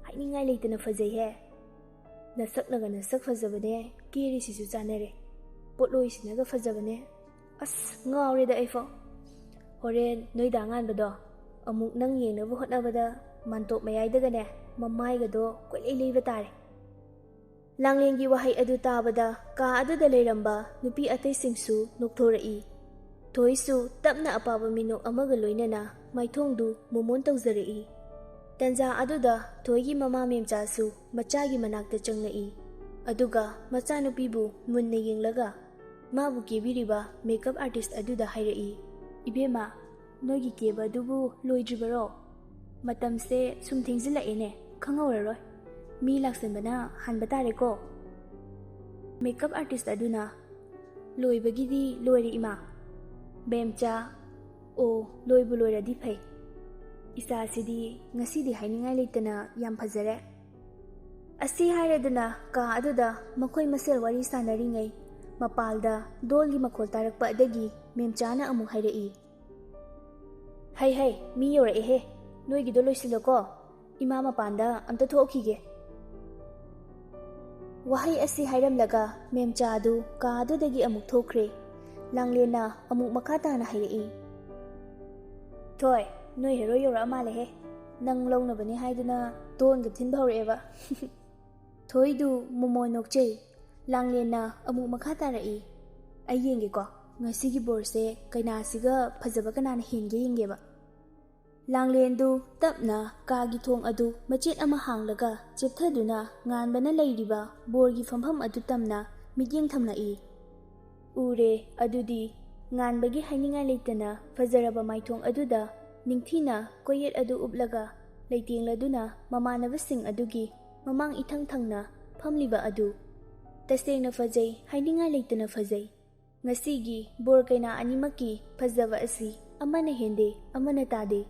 ꯍꯥꯏꯅꯤꯡꯉꯥꯏ ꯂꯩꯇꯅ ꯐꯖꯩꯍꯦ꯫ ꯅꯁꯛꯅꯒ ꯅꯁꯛ ꯐꯖꯕꯅꯦ, ꯀꯦꯔꯤꯁꯤꯁꯨ ꯆꯥꯟꯅꯔꯦ꯫ ꯄꯣꯠꯂꯣꯏꯁꯤꯅꯒ ꯐꯖꯕꯅꯦ꯫ ꯑꯁ, ꯉꯥꯎꯔꯦꯗ ꯑꯩꯐꯥꯎ꯫ ꯍꯣꯔꯦꯟ ꯅꯣꯏ ꯗꯥ ꯉꯥꯟꯕꯗꯣ ꯑꯃꯨꯛ ꯅꯪ ꯌꯦꯡꯅꯕ ꯍꯣꯠꯅꯕꯗ ꯃꯥꯟꯇꯣꯞ ꯃꯌꯥꯏꯗꯒꯅꯦ ꯃꯃꯥꯏꯒꯗꯣ ꯀꯣꯏꯂꯩ ꯂꯩꯕ ꯇꯥꯔꯦ꯫" ꯂꯥꯡꯂꯦꯟꯒꯤ ꯋꯥꯍꯩ ꯑꯗꯨ ꯇꯥꯕꯗ ꯀꯥ ꯑꯗꯨꯗ ꯂꯩꯔꯝꯕ ꯅꯨꯄꯤ ꯑꯇꯩꯁꯤꯡꯁꯨ ꯅꯣꯛꯊꯣꯔꯛꯏ꯫ ꯊꯣꯏꯁꯨ ꯇꯞꯅ ꯑꯄꯥꯕ ꯃꯤꯅꯣꯛ ꯑꯃꯒ ꯂꯣꯏꯅꯅ ꯃꯥꯏꯊꯣꯡꯗꯨ ꯃꯣꯃꯣꯟ ꯇꯧꯖꯔꯛꯏ꯫ ꯇꯟꯖꯥ ꯑꯗꯨꯗ ꯊꯣꯏꯒꯤ ꯃꯃꯥ ꯃꯦꯝꯆꯥꯁꯨ ꯃꯆꯥꯒꯤ ꯃꯅꯥꯛꯇ ꯆꯪꯂꯛꯏ꯫ ꯑꯗꯨꯒ ꯃꯆꯥꯅꯨꯄꯤꯕꯨ ꯃꯨꯟꯅ ꯌꯦꯡꯂꯒ ꯃꯥꯕꯨ ꯀꯦꯕꯤꯔꯤꯕ ꯃꯦꯀꯞ ꯑꯥꯔꯇꯤꯁ ꯑꯗꯨꯗ ꯍꯥꯏꯔꯛꯏ, "ꯏꯕꯦꯝꯃ, ꯅꯣꯏꯒꯤ ꯀꯦꯕ ꯑꯗꯨꯕꯨ ꯂꯣꯏꯗ꯭ꯔꯤꯕꯔꯣ?" ꯃꯇꯝꯁꯦ ꯁꯨꯝ ꯊꯦꯡꯖꯤꯜꯂꯛꯑꯦꯅꯦ, ꯈꯪꯍꯧꯔꯔꯣꯏ꯫ ꯃꯤ ꯂꯥꯛꯁꯟꯕꯅ ꯍꯥꯟꯕ ꯇꯥꯔꯦꯀꯣ꯫ ꯃꯦꯀꯞ ꯑꯥꯔꯇꯤꯁ ꯑꯗꯨꯅ, "ꯂꯣꯏꯕꯒꯤꯗꯤ ꯂꯣꯏꯔꯦ ꯏꯃꯥ꯫ ꯃꯦꯝꯆꯥ, ꯑꯣ, ꯂꯣꯏꯕꯨ ꯂꯣꯏꯔꯗꯤ ꯐꯩ꯫ ꯏꯆꯥꯁꯤꯗꯤ ꯉꯁꯤꯗꯤ ꯍꯥꯏꯅꯤꯡꯉꯥꯏ ꯂꯩꯇꯅ ꯌꯥꯝ ꯐꯖꯔꯦ"꯫ ꯑꯁꯤ ꯍꯥꯏꯔꯗꯨꯅ ꯀꯥ ꯑꯗꯨꯗ ꯃꯈꯣꯏ ꯃꯁꯦꯜ ꯋꯥꯔꯤ ꯁꯥꯟꯅꯔꯤꯉꯩ ꯃꯄꯥꯜꯗ ꯗꯣꯜꯒꯤ ꯃꯈꯣꯜ ꯇꯥꯔꯛꯄ ꯑꯗꯒꯤ ꯃꯦꯝꯆꯥꯅ ꯑꯃꯨꯛ ꯍꯥꯏꯔꯛꯏ, "ꯍꯩ ꯍꯩ, ꯃꯤ ꯌꯧꯔꯛꯑꯦꯍꯦ, ꯅꯣꯏꯒꯤꯗꯣ ꯂꯣꯏꯁꯤꯜꯂꯣꯀꯣ, ꯏꯃꯥ ꯃꯄꯥꯟꯗ ꯑꯝꯇ ꯊꯣꯛꯈꯤꯒꯦ"꯫ ꯋꯥꯍꯩ ꯑꯁꯤ ꯍꯥꯏꯔꯝꯂꯒ ꯃꯦꯝꯆꯥ ꯑꯗꯨ ꯀꯥ ꯑꯗꯨꯗꯒꯤ ꯑꯃꯨꯛ ꯊꯣꯛꯈ꯭ꯔꯦ꯫ ꯂꯥꯡꯂꯦꯟꯅ ꯑꯃꯨꯛ ꯃꯈꯥ ꯇꯥꯅ ꯍꯥꯏꯔꯛꯏ, "ꯊꯣꯏ, ꯅꯣꯏ ꯍꯦꯔꯣ ꯌꯧꯔꯛꯑ ꯃꯥꯜꯂꯦꯍꯦ, ꯅꯪ ꯂꯧꯅꯕꯅꯤ ꯍꯥꯏꯗꯨꯅ ꯗꯣꯟꯒ ꯊꯤꯟꯕ ꯍꯧꯔꯛꯑꯦꯕ"꯫ ꯊꯣꯏꯗꯨ ꯃꯣꯃꯣꯟ ꯅꯣꯛꯆꯩ꯫ ꯂꯥꯡꯂꯦꯟꯅ ꯑꯃꯨꯛ ꯃꯈꯥ ꯇꯥꯔꯛꯏ, "ꯑꯩ ꯌꯦꯡꯒꯦꯀꯣ, ꯉꯁꯤꯒꯤ ꯕꯣꯔꯁꯦ ꯀꯩꯅꯥꯁꯤꯒ ꯐꯖꯕ ꯀꯅꯥꯅ ꯍꯦꯟꯒꯦ ꯌꯦꯡꯒꯦꯕ"꯫ ꯂꯥꯡꯂꯦꯟꯗꯨ ꯇꯞꯅ ꯀꯥꯒꯤ ꯊꯣꯡ ꯑꯗꯨ ꯃꯆꯦꯠ ꯑꯃ ꯍꯥꯡꯂꯒ ꯆꯦꯞꯊꯗꯨꯅ ꯉꯥꯟꯕꯅ ꯂꯩꯔꯤꯕ ꯕꯣꯔꯒꯤ ꯐꯝꯐꯝ ꯑꯗꯨ ꯇꯝꯅ ꯃꯤꯠꯌꯦꯡ ꯊꯝꯂꯛꯏ꯫ ꯎꯔꯦ, ꯑꯗꯨꯗꯤ ꯉꯥꯟꯕꯒꯤ ꯍꯥꯏꯅꯤꯡꯉꯥꯏ ꯂꯩꯇꯅ ꯐꯖꯔꯕ ꯃꯥꯏꯊꯣꯡ ꯑꯗꯨꯗ ꯅꯤꯡꯊꯤꯅ ꯀꯣꯌꯦꯠ ꯑꯗꯨ ꯎꯞꯂꯒ ꯂꯩꯇꯦꯡꯂꯗꯨꯅ ꯃꯃꯥꯟꯅꯕꯁꯤꯡ ꯑꯗꯨꯒꯤ ꯃꯃꯥꯡ ꯏꯊꯪ ꯊꯪꯅ ꯐꯝꯂꯤꯕ ꯑꯗꯨ꯫ ꯇꯁꯦꯡꯅ ꯐꯖꯩ, ꯍꯥꯏꯅꯤꯡꯉꯥꯏ ꯂꯩꯇꯅ ꯐꯖꯩ꯫ ꯉꯁꯤꯒꯤ ꯕꯣꯔ ꯀꯩꯅꯥ ꯑꯅꯤꯃꯛꯀꯤ ꯐꯖꯕ ꯑꯁꯤ ꯑꯃꯅ ꯍꯦꯟꯗꯦ, ꯑꯃꯅ ꯇꯥꯗꯦ꯫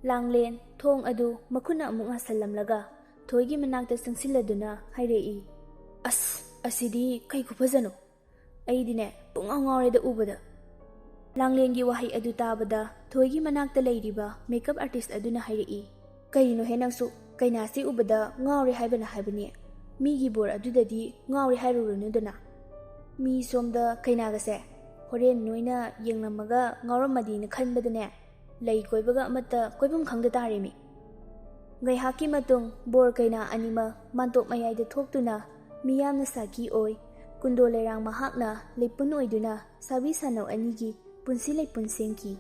ꯂꯥꯡꯂꯦꯟ ꯊꯣꯡ ꯑꯗꯨ ꯃꯈꯨꯠꯅ ꯑꯃꯨꯛ ꯉꯥꯁꯜꯂꯝꯂꯒ ꯊꯣꯏꯒꯤ ꯃꯅꯥꯛꯇ ꯆꯪꯁꯤꯜꯂꯗꯨꯅ ꯍꯥꯏꯔꯛꯏ, "ꯑꯁ, ꯑꯁꯤꯗꯤ ꯀꯩ ꯈꯨꯐꯖꯅꯣ! ꯑꯩꯗꯤꯅꯦ, ꯄꯨꯡꯉꯥꯎ ꯉꯥꯎꯔꯦꯗ ꯎꯕꯗ"꯫ ꯂꯥꯡꯂꯦꯟꯒꯤ ꯋꯥꯍꯩ ꯑꯗꯨ ꯇꯥꯕꯗ ꯊꯣꯏꯒꯤ ꯃꯅꯥꯛꯇ ꯂꯩꯔꯤꯕ ꯃꯦꯀꯞ ꯑꯥꯔꯇꯤꯁ ꯑꯗꯨꯅ ꯍꯥꯏꯔꯛꯏ, "ꯀꯩꯅꯣꯍꯦ ꯅꯪꯁꯨ, ꯀꯩꯅꯥꯁꯤ ꯎꯕꯗ ꯉꯥꯎꯔꯦ ꯍꯥꯏꯕꯅ ꯍꯥꯏꯕꯅꯤ꯫ ꯃꯤꯒꯤ ꯕꯣꯔ ꯑꯗꯨꯗꯗꯤ ꯉꯥꯎꯔꯦ ꯍꯥꯏꯔꯨꯔꯅꯨꯗꯅ꯫ ꯃꯤ ꯁꯣꯝꯗ ꯀꯩꯅꯥꯒꯁꯦ ꯍꯣꯔꯦꯟ ꯅꯣꯏꯅ ꯌꯦꯡꯂꯝꯃꯒ ꯉꯥꯎꯔꯝꯃꯗꯤꯅ ꯈꯟꯕꯗꯅꯦ, ꯂꯩ ꯀꯣꯏꯕꯒ ꯑꯃꯠꯇ ꯀꯣꯏꯐꯝ ꯈꯪꯗ ꯇꯥꯔꯦꯃꯤ"꯫ ꯉꯥꯏꯍꯥꯛꯀꯤ ꯃꯇꯨꯡ ꯕꯣꯔ ꯀꯩꯅꯥ ꯑꯅꯤꯃꯛ ꯃꯥꯟꯇꯣꯞ ꯃꯌꯥꯏꯗ ꯊꯣꯛꯇꯨꯅ ꯃꯤꯌꯥꯝꯅ ꯁꯥꯈꯤ ꯑꯣꯏ꯫ ꯀꯨꯟꯗꯣ ꯂꯩꯔꯥꯡ ꯃꯍꯥꯛꯅ ꯂꯩꯄꯨꯟ ꯑꯣꯏꯗꯨꯅ ꯁꯥꯕꯤ ꯁꯥꯅꯧ ꯑꯅꯤꯒꯤ ꯄꯨꯟꯁꯤ ꯂꯩꯄꯨꯟ ꯁꯦꯝꯈꯤ꯫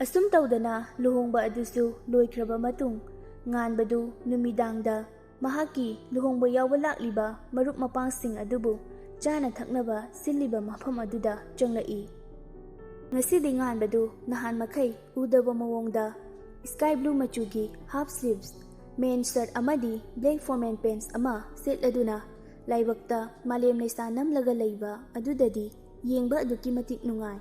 ꯑꯁꯨꯝ ꯇꯧꯗꯅ ꯂꯨꯍꯣꯡꯕ ꯑꯗꯨꯁꯨ ꯂꯣꯏꯈ꯭ꯔꯕ ꯃꯇꯨꯡ, ꯉꯥꯟꯕꯗꯨ ꯅꯨꯃꯤꯗꯥꯡꯗ ꯃꯍꯥꯛꯀꯤ ꯂꯨꯍꯣꯡꯕ ꯌꯥꯎꯕ ꯂꯥꯛꯂꯤꯕ ꯃꯔꯨꯞ ꯃꯄꯥꯡꯁꯤꯡ ꯑꯗꯨꯕꯨ ꯆꯥꯅ ꯊꯛꯅꯕ ꯁꯤꯜꯂꯤꯕ ꯃꯐꯝ ꯑꯗꯨꯗ ꯆꯪꯂꯛꯏ꯫ ꯉꯁꯤꯗꯤ ꯉꯥꯟꯕꯗꯨ ꯅꯍꯥꯟ ꯃꯈꯩ ꯎꯗꯕ ꯃꯑꯣꯡꯗ ꯁ꯭ꯀꯥꯏ ꯕ꯭ꯂꯨ ꯃꯆꯨꯒꯤ ꯍꯥꯐ ꯁ꯭ꯂꯤꯚꯁ, ꯃꯦꯟ ꯁꯔꯠ ꯑꯃꯗꯤ ꯕ꯭ꯂꯦꯛ ꯐꯣꯔꯃꯦꯜ ꯄꯦꯟꯠꯁ ꯑꯃ ꯁꯦꯠꯂꯗꯨꯅ ꯂꯥꯏꯕꯛꯇ ꯃꯥꯂꯦꯝ ꯂꯩꯁꯥ ꯅꯝꯂꯒ ꯂꯩꯕ ꯑꯗꯨꯗꯗꯤ ꯌꯦꯡꯕ ꯑꯗꯨꯛꯀꯤ ꯃꯇꯤꯛ ꯅꯨꯡꯉꯥꯏ꯫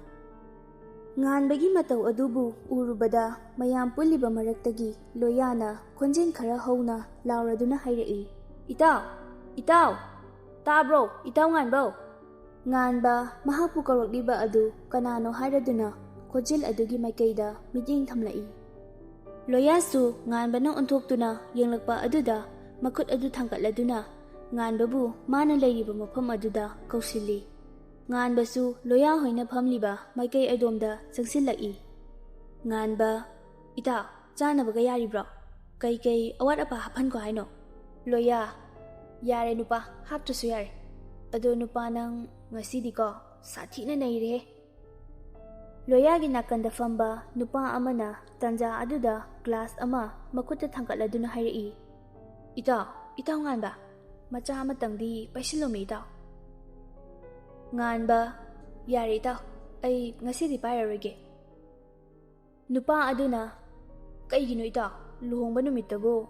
ꯉꯥꯟꯕꯒꯤ ꯃꯇꯧ ꯑꯗꯨꯕꯨ ꯎꯔꯨꯕꯗ ꯃꯌꯥꯝ ꯄꯨꯜꯂꯤꯕ ꯃꯔꯛꯇꯒꯤ ꯂꯣꯌꯥꯅ ꯈꯣꯟꯖꯦꯜ ꯈꯔ ꯍꯧꯅ ꯂꯥꯎꯔꯗꯨꯅ ꯍꯥꯏꯔꯛꯏ, "ꯏꯇꯥꯎ! ꯏꯇꯥꯎ! ꯇꯥꯕ꯭ꯔꯣ, ꯏꯇꯥꯎ ꯉꯥꯟꯕꯧ?" ꯉꯥꯟꯕ ꯃꯍꯥꯛꯄꯨ ꯀꯧꯔꯛꯂꯤꯕ ꯑꯗꯨ ꯀꯅꯥꯅꯣ ꯍꯥꯏꯔꯗꯨꯅ ꯈꯣꯟꯖꯦꯜ ꯑꯗꯨꯒꯤ ꯃꯥꯏꯀꯩꯗ ꯃꯤꯠꯌꯦꯡ ꯊꯝꯂꯛꯏ꯫ ꯂꯣꯌꯥꯁꯨ ꯉꯥꯟꯕꯅ ꯑꯣꯟꯊꯣꯛꯇꯨꯅ ꯌꯦꯡꯂꯛꯄ ꯑꯗꯨꯗ ꯃꯈꯨꯠ ꯑꯗꯨ ꯊꯥꯡꯒꯠꯂꯗꯨꯅ ꯉꯥꯟꯕꯕꯨ ꯃꯥꯅ ꯂꯩꯔꯤꯕ ꯃꯐꯝ ꯑꯗꯨꯗ ꯀꯧꯁꯤꯜꯂꯤ꯫ ꯉꯥꯟꯕꯁꯨ ꯂꯣꯌꯥ ꯍꯣꯏꯅ ꯐꯝꯂꯤꯕ ꯃꯥꯏꯀꯩ ꯑꯗꯣꯝꯗ ꯆꯪꯁꯤꯜꯂꯛꯏ꯫ ꯉꯥꯟꯕ, "ꯏꯇꯥꯎ, ꯆꯥꯅꯕꯒ ꯌꯥꯔꯤꯕ꯭ꯔꯣ? ꯀꯩꯀꯩ ꯑꯋꯥꯠ ꯑꯄꯥ ꯍꯥꯞꯍꯟꯈꯣ ꯍꯥꯏꯅꯣ?" ꯂꯣꯌꯥ, "ꯌꯥꯔꯦ ꯅꯨꯄꯥ, ꯍꯥꯞꯇ꯭ꯔꯁꯨ ꯌꯥꯔꯦ꯫ ꯑꯗꯣ ꯅꯨꯄꯥ, ꯅꯪ ꯉꯁꯤꯗꯤꯀꯣ ꯁꯥꯊꯤꯅ ꯅꯩꯔꯦꯍꯦ꯫" ꯂꯣꯌꯥꯒꯤ ꯅꯥꯀꯟꯗ ꯐꯝꯕ ꯅꯨꯄꯥ ꯑꯃꯅ ꯇꯥꯟꯖꯥ ꯑꯗꯨꯗ ꯒ꯭ꯂꯥꯁ ꯑꯃ ꯃꯈꯨꯠꯇ ꯊꯥꯡꯒꯠꯂꯗꯨꯅ ꯍꯥꯏꯔꯛꯏ, "ꯏꯇꯥꯎ, ꯏꯇꯥꯎ ꯉꯥꯟꯕ, ꯃꯆꯥ ꯑꯃꯇꯪꯗꯤ ꯄꯥꯏꯁꯤꯜꯂꯣꯃꯤ ꯏꯇꯥꯎ꯫" ꯉꯥꯟꯕ, "ꯌꯥꯔꯦ ꯏꯇꯥꯎ, ꯑꯩ ꯉꯁꯤꯗꯤ ꯄꯥꯏꯔꯔꯣꯏꯒꯦ꯫" ꯅꯨꯄꯥ ꯑꯗꯨꯅ, "ꯀꯩꯒꯤꯅꯣ ꯏꯇꯥꯎ, ꯂꯨꯍꯣꯡꯕ ꯅꯨꯃꯤꯠꯇꯕꯨ,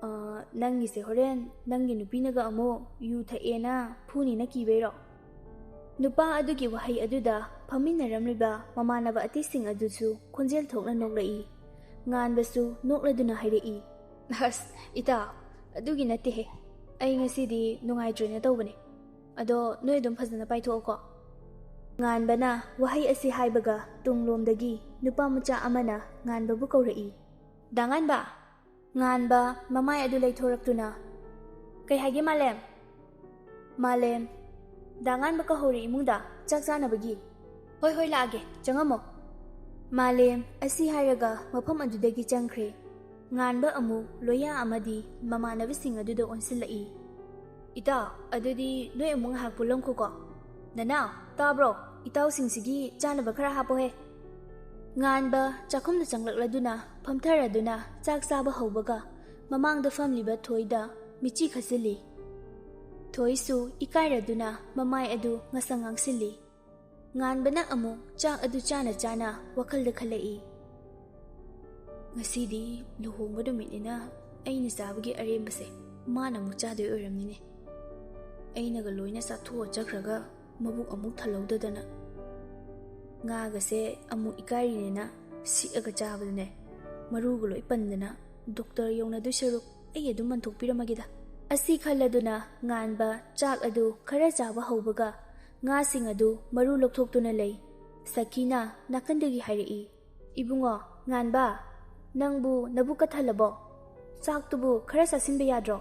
ꯑ, ꯅꯪꯒꯤꯁꯦ ꯍꯣꯔꯦꯟ ꯅꯪꯒꯤ ꯅꯨꯄꯤꯅꯒ ꯑꯃꯨꯛ ꯌꯨ ꯊꯛꯑꯦꯅ ꯐꯨꯅꯤꯅ ꯀꯤꯕꯩꯔꯣ?" ꯅꯨꯄꯥ ꯑꯗꯨꯒꯤ ꯋꯥꯍꯩ ꯑꯗꯨꯗ ꯐꯝꯃꯤꯟꯅꯔꯝꯂꯤꯕ ꯃꯃꯥꯟꯅꯕ ꯑꯇꯩꯁꯤꯡ ꯑꯗꯨꯁꯨ ꯈꯣꯟꯖꯦꯜ ꯊꯣꯛꯅ ꯅꯣꯛꯂꯛꯏ꯫ ꯉꯥꯟꯕꯁꯨ ꯅꯣꯛꯂꯗꯨꯅ ꯍꯥꯏꯔꯛꯏ, "ꯑꯁ, ꯏꯇꯥꯎ, ꯑꯗꯨꯒꯤ ꯅꯠꯇꯦꯍꯦ꯫ ꯑꯩ ꯉꯁꯤꯗꯤ ꯅꯨꯡꯉꯥꯏꯇ꯭ꯔꯦꯅ ꯇꯧꯕꯅꯦ꯫ ꯑꯗꯣ ꯅꯣꯏ ꯑꯗꯨꯝ ꯐꯖꯅ ꯄꯥꯏꯊꯣꯛꯑꯣꯀꯣ꯫" ꯉꯥꯟꯕꯅ ꯋꯥꯍꯩ ꯑꯁꯤ ꯍꯥꯏꯕꯒ ꯇꯨꯡꯂꯣꯝꯗꯒꯤ ꯅꯨꯄꯥ ꯃꯆꯥ ꯑꯃꯅ ꯉꯥꯟꯕꯕꯨ ꯀꯧꯔꯛꯏ, "ꯗꯥ ꯉꯥꯟꯕ!" ꯉꯥꯟꯕ ꯃꯃꯥꯏ ꯑꯗꯨ ꯂꯩꯊꯣꯔꯛꯇꯨꯅ, "ꯀꯩ ꯍꯥꯏꯒꯦ ꯃꯥꯂꯦꯝ?" ꯃꯥꯂꯦꯝ, "ꯗꯥ ꯉꯥꯟꯕ ꯀꯧꯍꯧꯔꯦ ꯏꯃꯨꯡꯗ ꯆꯥꯛ ꯆꯥꯅꯕꯒꯤ꯫" "ꯍꯣꯏ, ꯍꯣꯏ, ꯂꯥꯛꯑꯒꯦ, ꯆꯪꯉꯝꯃꯣ꯫" ꯃꯥꯂꯦꯝ ꯑꯁꯤ ꯍꯥꯏꯔꯒ ꯃꯐꯝ ꯑꯗꯨꯗꯒꯤ ꯆꯪꯈ꯭ꯔꯦ꯫ ꯉꯥꯟꯕ ꯑꯃꯨꯛ ꯂꯣꯌꯥ ꯑꯃꯗꯤ ꯃꯃꯥꯟꯅꯕꯁꯤꯡ ꯑꯗꯨꯗ ꯑꯣꯟꯁꯤꯜꯂꯛꯏ꯫ "ꯏꯇꯥꯎ, ꯑꯗꯨꯗꯤ ꯅꯣꯏ ꯑꯃꯨꯛ ꯉꯥꯏꯍꯥꯛ ꯄꯨꯜꯂꯝꯈꯣꯀꯣ꯫ ꯅꯅꯥꯎ, ꯇꯥꯕ꯭ꯔꯣ? ꯏꯇꯥꯎꯁꯤꯡꯁꯤꯒꯤ ꯆꯥꯅꯕ ꯈꯔ ꯍꯥꯞꯄꯣꯍꯦ꯫" ꯉꯥꯟꯕ ꯆꯥꯛꯈꯨꯝꯗ ꯆꯪꯂꯛꯂꯗꯨꯅ ꯐꯝꯊꯔꯗꯨꯅ ꯆꯥꯛ ꯆꯥꯕ ꯍꯧꯕꯒ ꯃꯃꯥꯡꯗ ꯐꯝꯂꯤꯕ ꯊꯣꯏꯗ ꯃꯤꯠꯆꯤ ꯈꯠꯆꯤꯜꯂꯤ꯫ ꯊꯣꯏꯁꯨ ꯏꯀꯥꯏꯔꯗꯨꯅ ꯃꯃꯥꯏ ꯑꯗꯨ ꯉꯁꯪ ꯉꯥꯡꯁꯤꯜꯂꯤ꯫ ꯉꯥꯟꯕꯅ ꯑꯃꯨꯛ ꯆꯥꯛ ꯑꯗꯨ ꯆꯥꯅ ꯆꯥꯅ ꯋꯥꯈꯜꯗ ꯈꯜꯂꯛꯏ꯫ "ꯉꯁꯤꯗꯤ ꯂꯨꯍꯣꯡꯕ ꯅꯨꯃꯤꯠꯅꯤꯅ ꯑꯩꯅ ꯆꯥꯕꯒꯤ ꯑꯔꯦꯝꯕꯁꯦ ꯃꯥꯅ ꯑꯃꯨꯛ ꯆꯥꯗꯣꯏ ꯑꯣꯏꯔꯝꯅꯤꯅꯦ꯫ ꯑꯩꯅꯒ ꯂꯣꯏꯅ ꯆꯥꯊꯣꯛꯑ ꯆꯠꯈ꯭ꯔꯒ ꯃꯕꯨꯛ ꯑꯃꯨꯛ ꯊꯜꯍꯧꯗꯗꯅ꯫ ꯉꯥꯒꯁꯦ ꯑꯃꯨꯛ ꯏꯀꯥꯏꯔꯤꯅꯦꯅ ꯁꯤꯛꯑꯒ ꯆꯥꯕꯗꯅꯦ, ꯃꯔꯨꯒ ꯂꯣꯏ ꯄꯟꯗꯅ ꯗꯣꯛꯇꯔ ꯌꯧꯅꯗꯣꯏ ꯁꯔꯨꯛ ꯑꯩ ꯑꯗꯨꯝ ꯃꯟꯊꯣꯛꯄꯤꯔꯝꯃꯒꯦꯗ"꯫ ꯑꯁꯤ ꯈꯜꯂꯗꯨꯅ ꯉꯥꯟꯕ ꯆꯥꯛ ꯑꯗꯨ ꯈꯔ ꯆꯥꯕ ꯍꯧꯕꯒ ꯉꯥꯁꯤꯡ ꯑꯗꯨ ꯃꯔꯨ ꯂꯧꯊꯣꯛꯇꯨꯅ ꯂꯩ꯫ ꯁꯈꯤꯅ ꯅꯥꯀꯟꯗꯒꯤ ꯍꯥꯏꯔꯛꯏ, "ꯏꯕꯨꯡꯉꯣ, ꯉꯥꯟꯕ, ꯅꯪꯕꯨ ꯅꯕꯨꯛꯀ ꯊꯜꯂꯕꯣ? ꯆꯥꯛꯇꯨꯕꯨ ꯈꯔ ꯆꯥꯁꯤꯟꯕ ꯌꯥꯗ꯭ꯔꯣ?"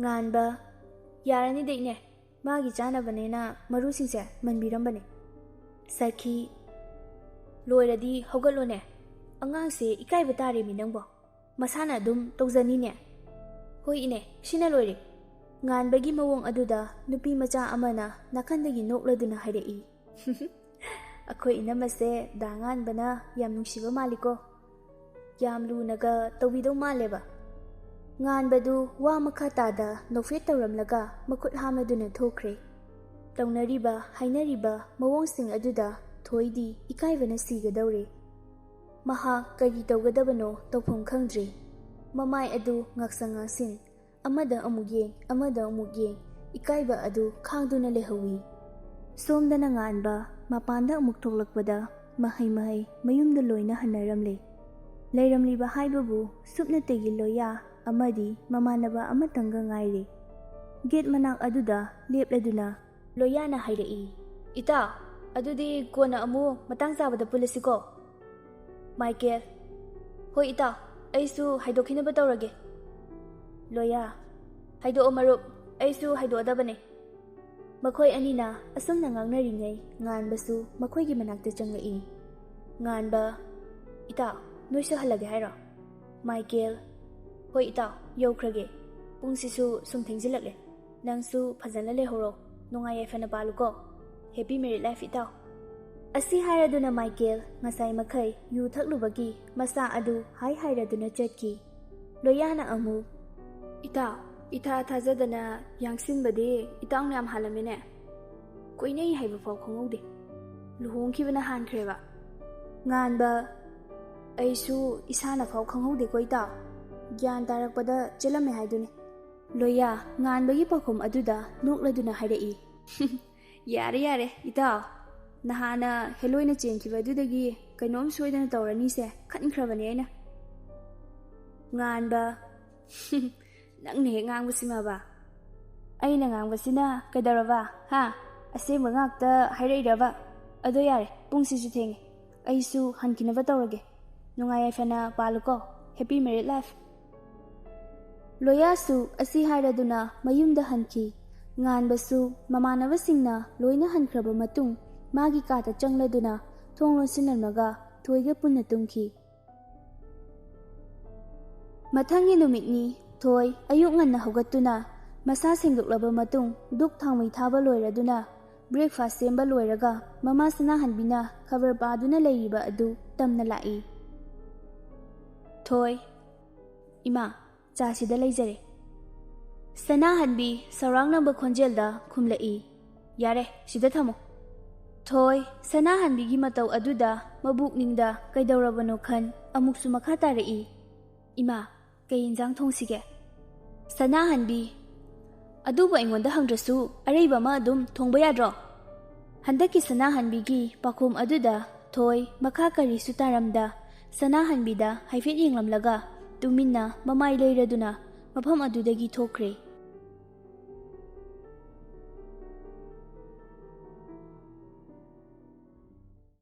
ꯉꯥꯟꯕ, "ꯌꯥꯔꯅꯤꯗ ꯏꯅꯦ, ꯃꯥꯒꯤ ꯆꯥꯅꯕꯅꯦꯅ ꯃꯔꯨꯁꯤꯡꯁꯦ ꯃꯟꯕꯤꯔꯝꯕꯅꯦ"꯫ ꯁꯈꯤ, "ꯂꯣꯏꯔꯗꯤ ꯍꯧꯒꯠꯂꯣꯅꯦ, ꯑꯉꯥꯡꯁꯦ ꯏꯀꯥꯏꯕ ꯇꯥꯔꯦꯃꯤ ꯅꯪꯕꯣ, ꯃꯁꯥꯅ ꯑꯗꯨꯝ ꯇꯧꯖꯅꯤꯅꯦ"꯫ "ꯍꯣꯏ ꯏꯅꯦ, ꯁꯤꯅ ꯂꯣꯏꯔꯦ"꯫ ꯉꯥꯟꯕꯒꯤ ꯃꯑꯣꯡ ꯑꯗꯨꯗ ꯅꯨꯄꯤ ꯃꯆꯥ ꯑꯃꯅ ꯅꯥꯀꯟꯗꯒꯤ ꯅꯣꯛꯂꯗꯨꯅ ꯍꯥꯏꯔꯛꯏ, "ꯑꯩꯈꯣꯏ ꯏꯅꯝꯃꯁꯦ ꯗꯥ ꯉꯥꯟꯕꯅ ꯌꯥꯝ ꯅꯨꯡꯁꯤꯕ ꯃꯥꯜꯂꯤꯀꯣ꯫ ꯌꯥꯝ ꯂꯨꯅꯒ ꯇꯧꯕꯤꯗꯧ ꯃꯥꯜꯂꯦꯕ"꯫ ꯉꯥꯟꯕꯗꯨ ꯋꯥ ꯃꯈꯥ ꯇꯥꯗ ꯅꯣꯛꯐꯦꯠ ꯇꯧꯔꯝꯂꯒ ꯃꯈꯨꯠ ꯍꯥꯝꯂꯗꯨꯅ ꯊꯣꯛꯈ꯭ꯔꯦ꯫ ꯇꯧꯅꯔꯤꯕ ꯍꯥꯏꯅꯔꯤꯕ ꯃꯑꯣꯡꯁꯤꯡ ꯑꯗꯨꯗ ꯊꯣꯏꯗꯤ ꯏꯀꯥꯏꯕꯅ ꯁꯤꯒꯗꯧꯔꯦ꯫ ꯃꯍꯥꯛ ꯀꯔꯤ ꯇꯧꯒꯗꯕꯅꯣ ꯇꯧꯐꯝ ꯈꯪꯗ꯭ꯔꯦ꯫ ꯃꯃꯥꯏ ꯑꯗꯨ ꯉꯥꯛꯁꯪ ꯉꯥꯛꯁꯤꯟ, ꯑꯃꯗ ꯑꯃꯨꯛ ꯌꯦꯡ, ꯑꯃꯗ ꯑꯃꯨꯛ ꯌꯦꯡ, ꯏꯀꯥꯏꯕ ꯑꯗꯨ ꯈꯥꯡꯗꯨꯅ ꯂꯩꯍꯧꯏ꯫ ꯁꯣꯝꯗꯅ ꯉꯥꯟꯕ ꯃꯄꯥꯟꯗ ꯑꯃꯨꯛ ꯊꯣꯛꯂꯛꯄꯗ ꯃꯍꯩ ꯃꯍꯩ ꯃꯌꯨꯝꯗ ꯂꯣꯏꯅ ꯍꯟꯅꯔꯝꯂꯦ꯫ ꯂꯩꯔꯝꯂꯤꯕ ꯍꯥꯏꯕꯕꯨ ꯁꯨꯞꯅꯇꯒꯤ ꯂꯣꯌꯥ ꯑꯃꯗꯤ ꯃꯃꯥꯟꯅꯕ ꯑꯃꯇꯪꯒ ꯉꯥꯏꯔꯦ꯫ ꯒꯦꯠ ꯃꯅꯥꯛ ꯑꯗꯨꯗ ꯂꯦꯞꯂꯗꯨꯅ ꯂꯣꯌꯥꯅ ꯍꯥꯏꯔꯛꯏ, "ꯏꯇꯥꯎ, ꯑꯗꯨꯗꯤ ꯀꯣꯟꯅ ꯑꯃꯨꯛ ꯃꯇꯥꯡ ꯆꯥꯕꯗ ꯄꯨꯜꯂꯁꯤꯀꯣ"꯫ ꯃꯥꯏꯀꯦꯜ, "ꯍꯣꯏ ꯏꯇꯥꯎ, ꯑꯩꯁꯨ ꯍꯥꯏꯗꯣꯛꯈꯤꯅꯕ ꯇꯧꯔꯒꯦ"꯫ ꯂꯣꯌꯥ, "ꯍꯥꯏꯗꯣꯛꯑꯣ ꯃꯔꯨꯞ, ꯑꯩꯁꯨ ꯍꯥꯏꯗꯣꯛꯑꯗꯕꯅꯦ"꯫ ꯃꯈꯣꯏ ꯑꯅꯤꯅ ꯑꯁꯨꯝꯅ ꯉꯥꯡꯅꯔꯤꯉꯩ ꯉꯥꯟꯕꯁꯨ ꯃꯈꯣꯏꯒꯤ ꯃꯅꯥꯛꯇ ꯆꯪꯂꯛꯏ꯫ ꯉꯥꯟꯕ, "ꯏꯇꯥꯎ, ꯅꯣꯏꯁꯨ ꯍꯜꯂꯒꯦ ꯍꯥꯏꯔꯣ?" ꯃꯥꯏꯀꯦꯜ, "ꯍꯣꯏ ꯏꯇꯥꯎ, ꯌꯧꯈ꯭ꯔꯒꯦ꯫ ꯄꯨꯡꯁꯤꯁꯨ ꯁꯨꯝ ꯊꯦꯡꯖꯤꯜꯂꯛꯂꯦ꯫ ꯅꯪꯁꯨ ꯐꯖꯅ ꯂꯩꯍꯧꯔꯣ꯫ ꯅꯨꯡꯉꯥꯏ ꯌꯥꯏꯐꯅ ꯄꯥꯜꯂꯨꯀꯣ꯫ Happy married life ꯏꯇꯥꯎ"꯫ ꯑꯁꯤ ꯍꯥꯏꯔꯗꯨꯅ ꯃꯥꯏꯀꯦꯜ ꯉꯁꯥꯏ ꯃꯈꯩ ꯌꯨ ꯊꯛꯂꯨꯕꯒꯤ ꯃꯁꯥ ꯑꯗꯨ ꯍꯥꯏ ꯍꯥꯏꯔꯗꯨꯅ ꯆꯠꯈꯤ꯫ ꯂꯣꯌꯥꯅ ꯑꯃꯨꯛ, "ꯏꯇꯥꯎ, ꯏꯊꯥ ꯊꯥꯖꯗꯅ ꯌꯥꯡꯁꯤꯟꯕꯗꯤ ꯏꯇꯥꯎꯅ ꯌꯥꯝ ꯍꯥꯜꯂꯝꯃꯤꯅꯦ꯫ ꯀꯣꯏꯅꯩ ꯍꯥꯏꯕ ꯐꯥꯎ ꯈꯪꯍꯧꯗꯦ꯫ ꯂꯨꯍꯣꯡꯈꯤꯕꯅ ꯍꯥꯟꯈ꯭ꯔꯦꯕ"꯫ ꯉꯥꯟꯕ, ꯑꯩꯁꯨ ꯏꯁꯥꯅ ꯐꯥꯎ ꯈꯪꯍꯧꯗꯦꯀꯣ ꯏꯇꯥꯎ꯫ ꯒ꯭ꯌꯥꯟ ꯇꯥꯔꯛꯄꯗ ꯆꯦꯜꯂꯝꯃꯦ ꯍꯥꯏꯗꯨꯅꯤ꯫ ꯂꯣꯌꯥ ꯉꯥꯟꯕꯒꯤ ꯄꯥꯎꯈꯨꯝ ꯑꯗꯨꯗ ꯅꯣꯛꯂꯗꯨꯅ ꯍꯥꯏꯔꯛꯏ꯫ "ꯌꯥꯔꯦ ꯌꯥꯔꯦ ꯏꯇꯥꯎ, ꯅꯍꯥꯟꯅ ꯍꯦꯂꯣꯏꯅ ꯆꯦꯟꯈꯤꯕ ꯑꯗꯨꯗꯒꯤ ꯀꯩꯅꯣꯝ ꯁꯣꯏꯗꯅ ꯇꯧꯔꯅꯤꯁꯦ ꯈꯟꯈ꯭ꯔꯕꯅꯦ ꯑꯩꯅ꯫" ꯉꯥꯟꯕ, "ꯅꯪꯅ ꯍꯦꯛ ꯉꯥꯡꯕꯁꯤꯃꯕ?" "ꯑꯩꯅ ꯉꯥꯡꯕꯁꯤꯅ ꯀꯩꯗꯧꯔꯕ? ꯍꯥ? ꯑꯁꯦꯡꯕ ꯉꯥꯛꯇ ꯍꯥꯏꯔꯛꯏꯔꯕ? ꯑꯗꯣ ꯌꯥꯔꯦ, ꯄꯨꯡꯁꯤꯁꯨ ꯊꯦꯡꯉꯦ, ꯑꯩꯁꯨ ꯍꯟꯈꯤꯅꯕ ꯇꯧꯔꯒꯦ꯫ ꯅꯨꯡꯉꯥꯏ ꯌꯥꯏꯐꯅ ꯄꯥꯜꯂꯨꯀꯣ꯫ Happy married life!" ꯂꯣꯌꯥꯁꯨ ꯑꯁꯤ ꯍꯥꯏꯔꯗꯨꯅ ꯃꯌꯨꯝꯗ ꯍꯟꯈꯤ꯫ ꯉꯥꯟꯕꯁꯨ ꯃꯃꯥꯟꯅꯕꯁꯤꯡꯅ ꯂꯣꯏꯅ ꯍꯟꯈ꯭ꯔꯕ ꯃꯇꯨꯡ ꯃꯥꯒꯤ ꯀꯥꯗ ꯆꯪꯂꯗꯨꯅ ꯊꯣꯡ ꯂꯣꯟꯁꯤꯜꯂꯝꯂꯒ ꯊꯣꯏꯒ ꯄꯨꯟꯅ ꯇꯨꯝꯈꯤ꯫ ꯃꯊꯪꯒꯤ ꯅꯨꯃꯤꯠꯅꯤ꯫ ꯊꯣꯏ ꯑꯌꯨꯛ ꯉꯟꯅ ꯍꯧꯒꯠꯇꯨꯅ ꯃꯁꯥ ꯁꯦꯡꯗꯣꯛꯂꯕ ꯃꯇꯨꯡ ꯙꯨꯛ ꯊꯥꯎꯃꯩ ꯊꯥꯕ ꯂꯣꯏꯔꯗꯨꯅ breakfast ꯁꯦꯝꯕ ꯂꯣꯏꯔꯒ ꯃꯃꯥ ꯁꯅꯥꯍꯟꯕꯤꯅ ꯈꯕꯔ ꯄꯥꯗꯨꯅ ꯂꯩꯔꯤꯕ ꯑꯗꯨ ꯇꯝꯅ ꯂꯥꯛꯏ꯫ "ꯊꯣꯏ꯫" "ꯏꯃꯥ, ꯆꯥꯁꯤꯗ ꯂꯩꯖꯔꯦ꯫" ꯁꯅꯥꯍꯟꯕꯤ ꯁꯧꯔꯥꯡꯅꯕ ꯈꯣꯟꯖꯦꯜꯗ ꯈꯨꯝꯂꯛꯏ꯫ "ꯌꯥꯔꯦ, ꯁꯤꯗ ꯊꯝꯃꯣ꯫" ꯊꯣꯏ ꯁꯅꯥꯍꯟꯕꯤꯒꯤ ꯃꯇꯧ ꯑꯗꯨꯗ ꯃꯕꯨꯛꯅꯤꯡꯗ ꯀꯩꯗꯧꯔꯕꯅꯣ ꯈꯟ ꯑꯃꯨꯛꯁꯨ ꯃꯈꯥ ꯇꯥꯔꯛꯏ꯫ "ꯏꯃꯥ, ꯀꯩ ꯏꯟꯖꯥꯡ ꯊꯣꯡꯁꯤꯒꯦ?" ꯁꯅꯥꯍꯟꯕꯤ, "ꯑꯗꯨꯕꯨ ꯑꯩꯉꯣꯟꯗ ꯍꯪꯗ꯭ꯔꯁꯨ ꯑꯔꯩꯕ ꯑꯃ ꯑꯗꯨꯝ ꯊꯣꯡꯕ ꯌꯥꯗ꯭ꯔꯣ?" ꯍꯟꯗꯛꯀꯤ ꯁꯅꯥꯍꯟꯕꯤꯒꯤ ꯄꯥꯎꯈꯨꯝ ꯑꯗꯨꯗ ꯊꯣꯏ ꯃꯈꯥ ꯀꯔꯤꯁꯨ ꯇꯥꯔꯝꯗ ꯁꯅꯥꯍꯟꯕꯤꯗ ꯍꯥꯏꯐꯦꯠ ꯌꯦꯡꯂꯝꯂꯒ ꯇꯨꯃꯤꯟꯅ ꯃꯃꯥꯏ ꯂꯩꯔꯗꯨꯅ ꯃꯐꯝ ꯑꯗꯨꯗꯒꯤ ꯊꯣꯛꯈ꯭ꯔꯦ꯫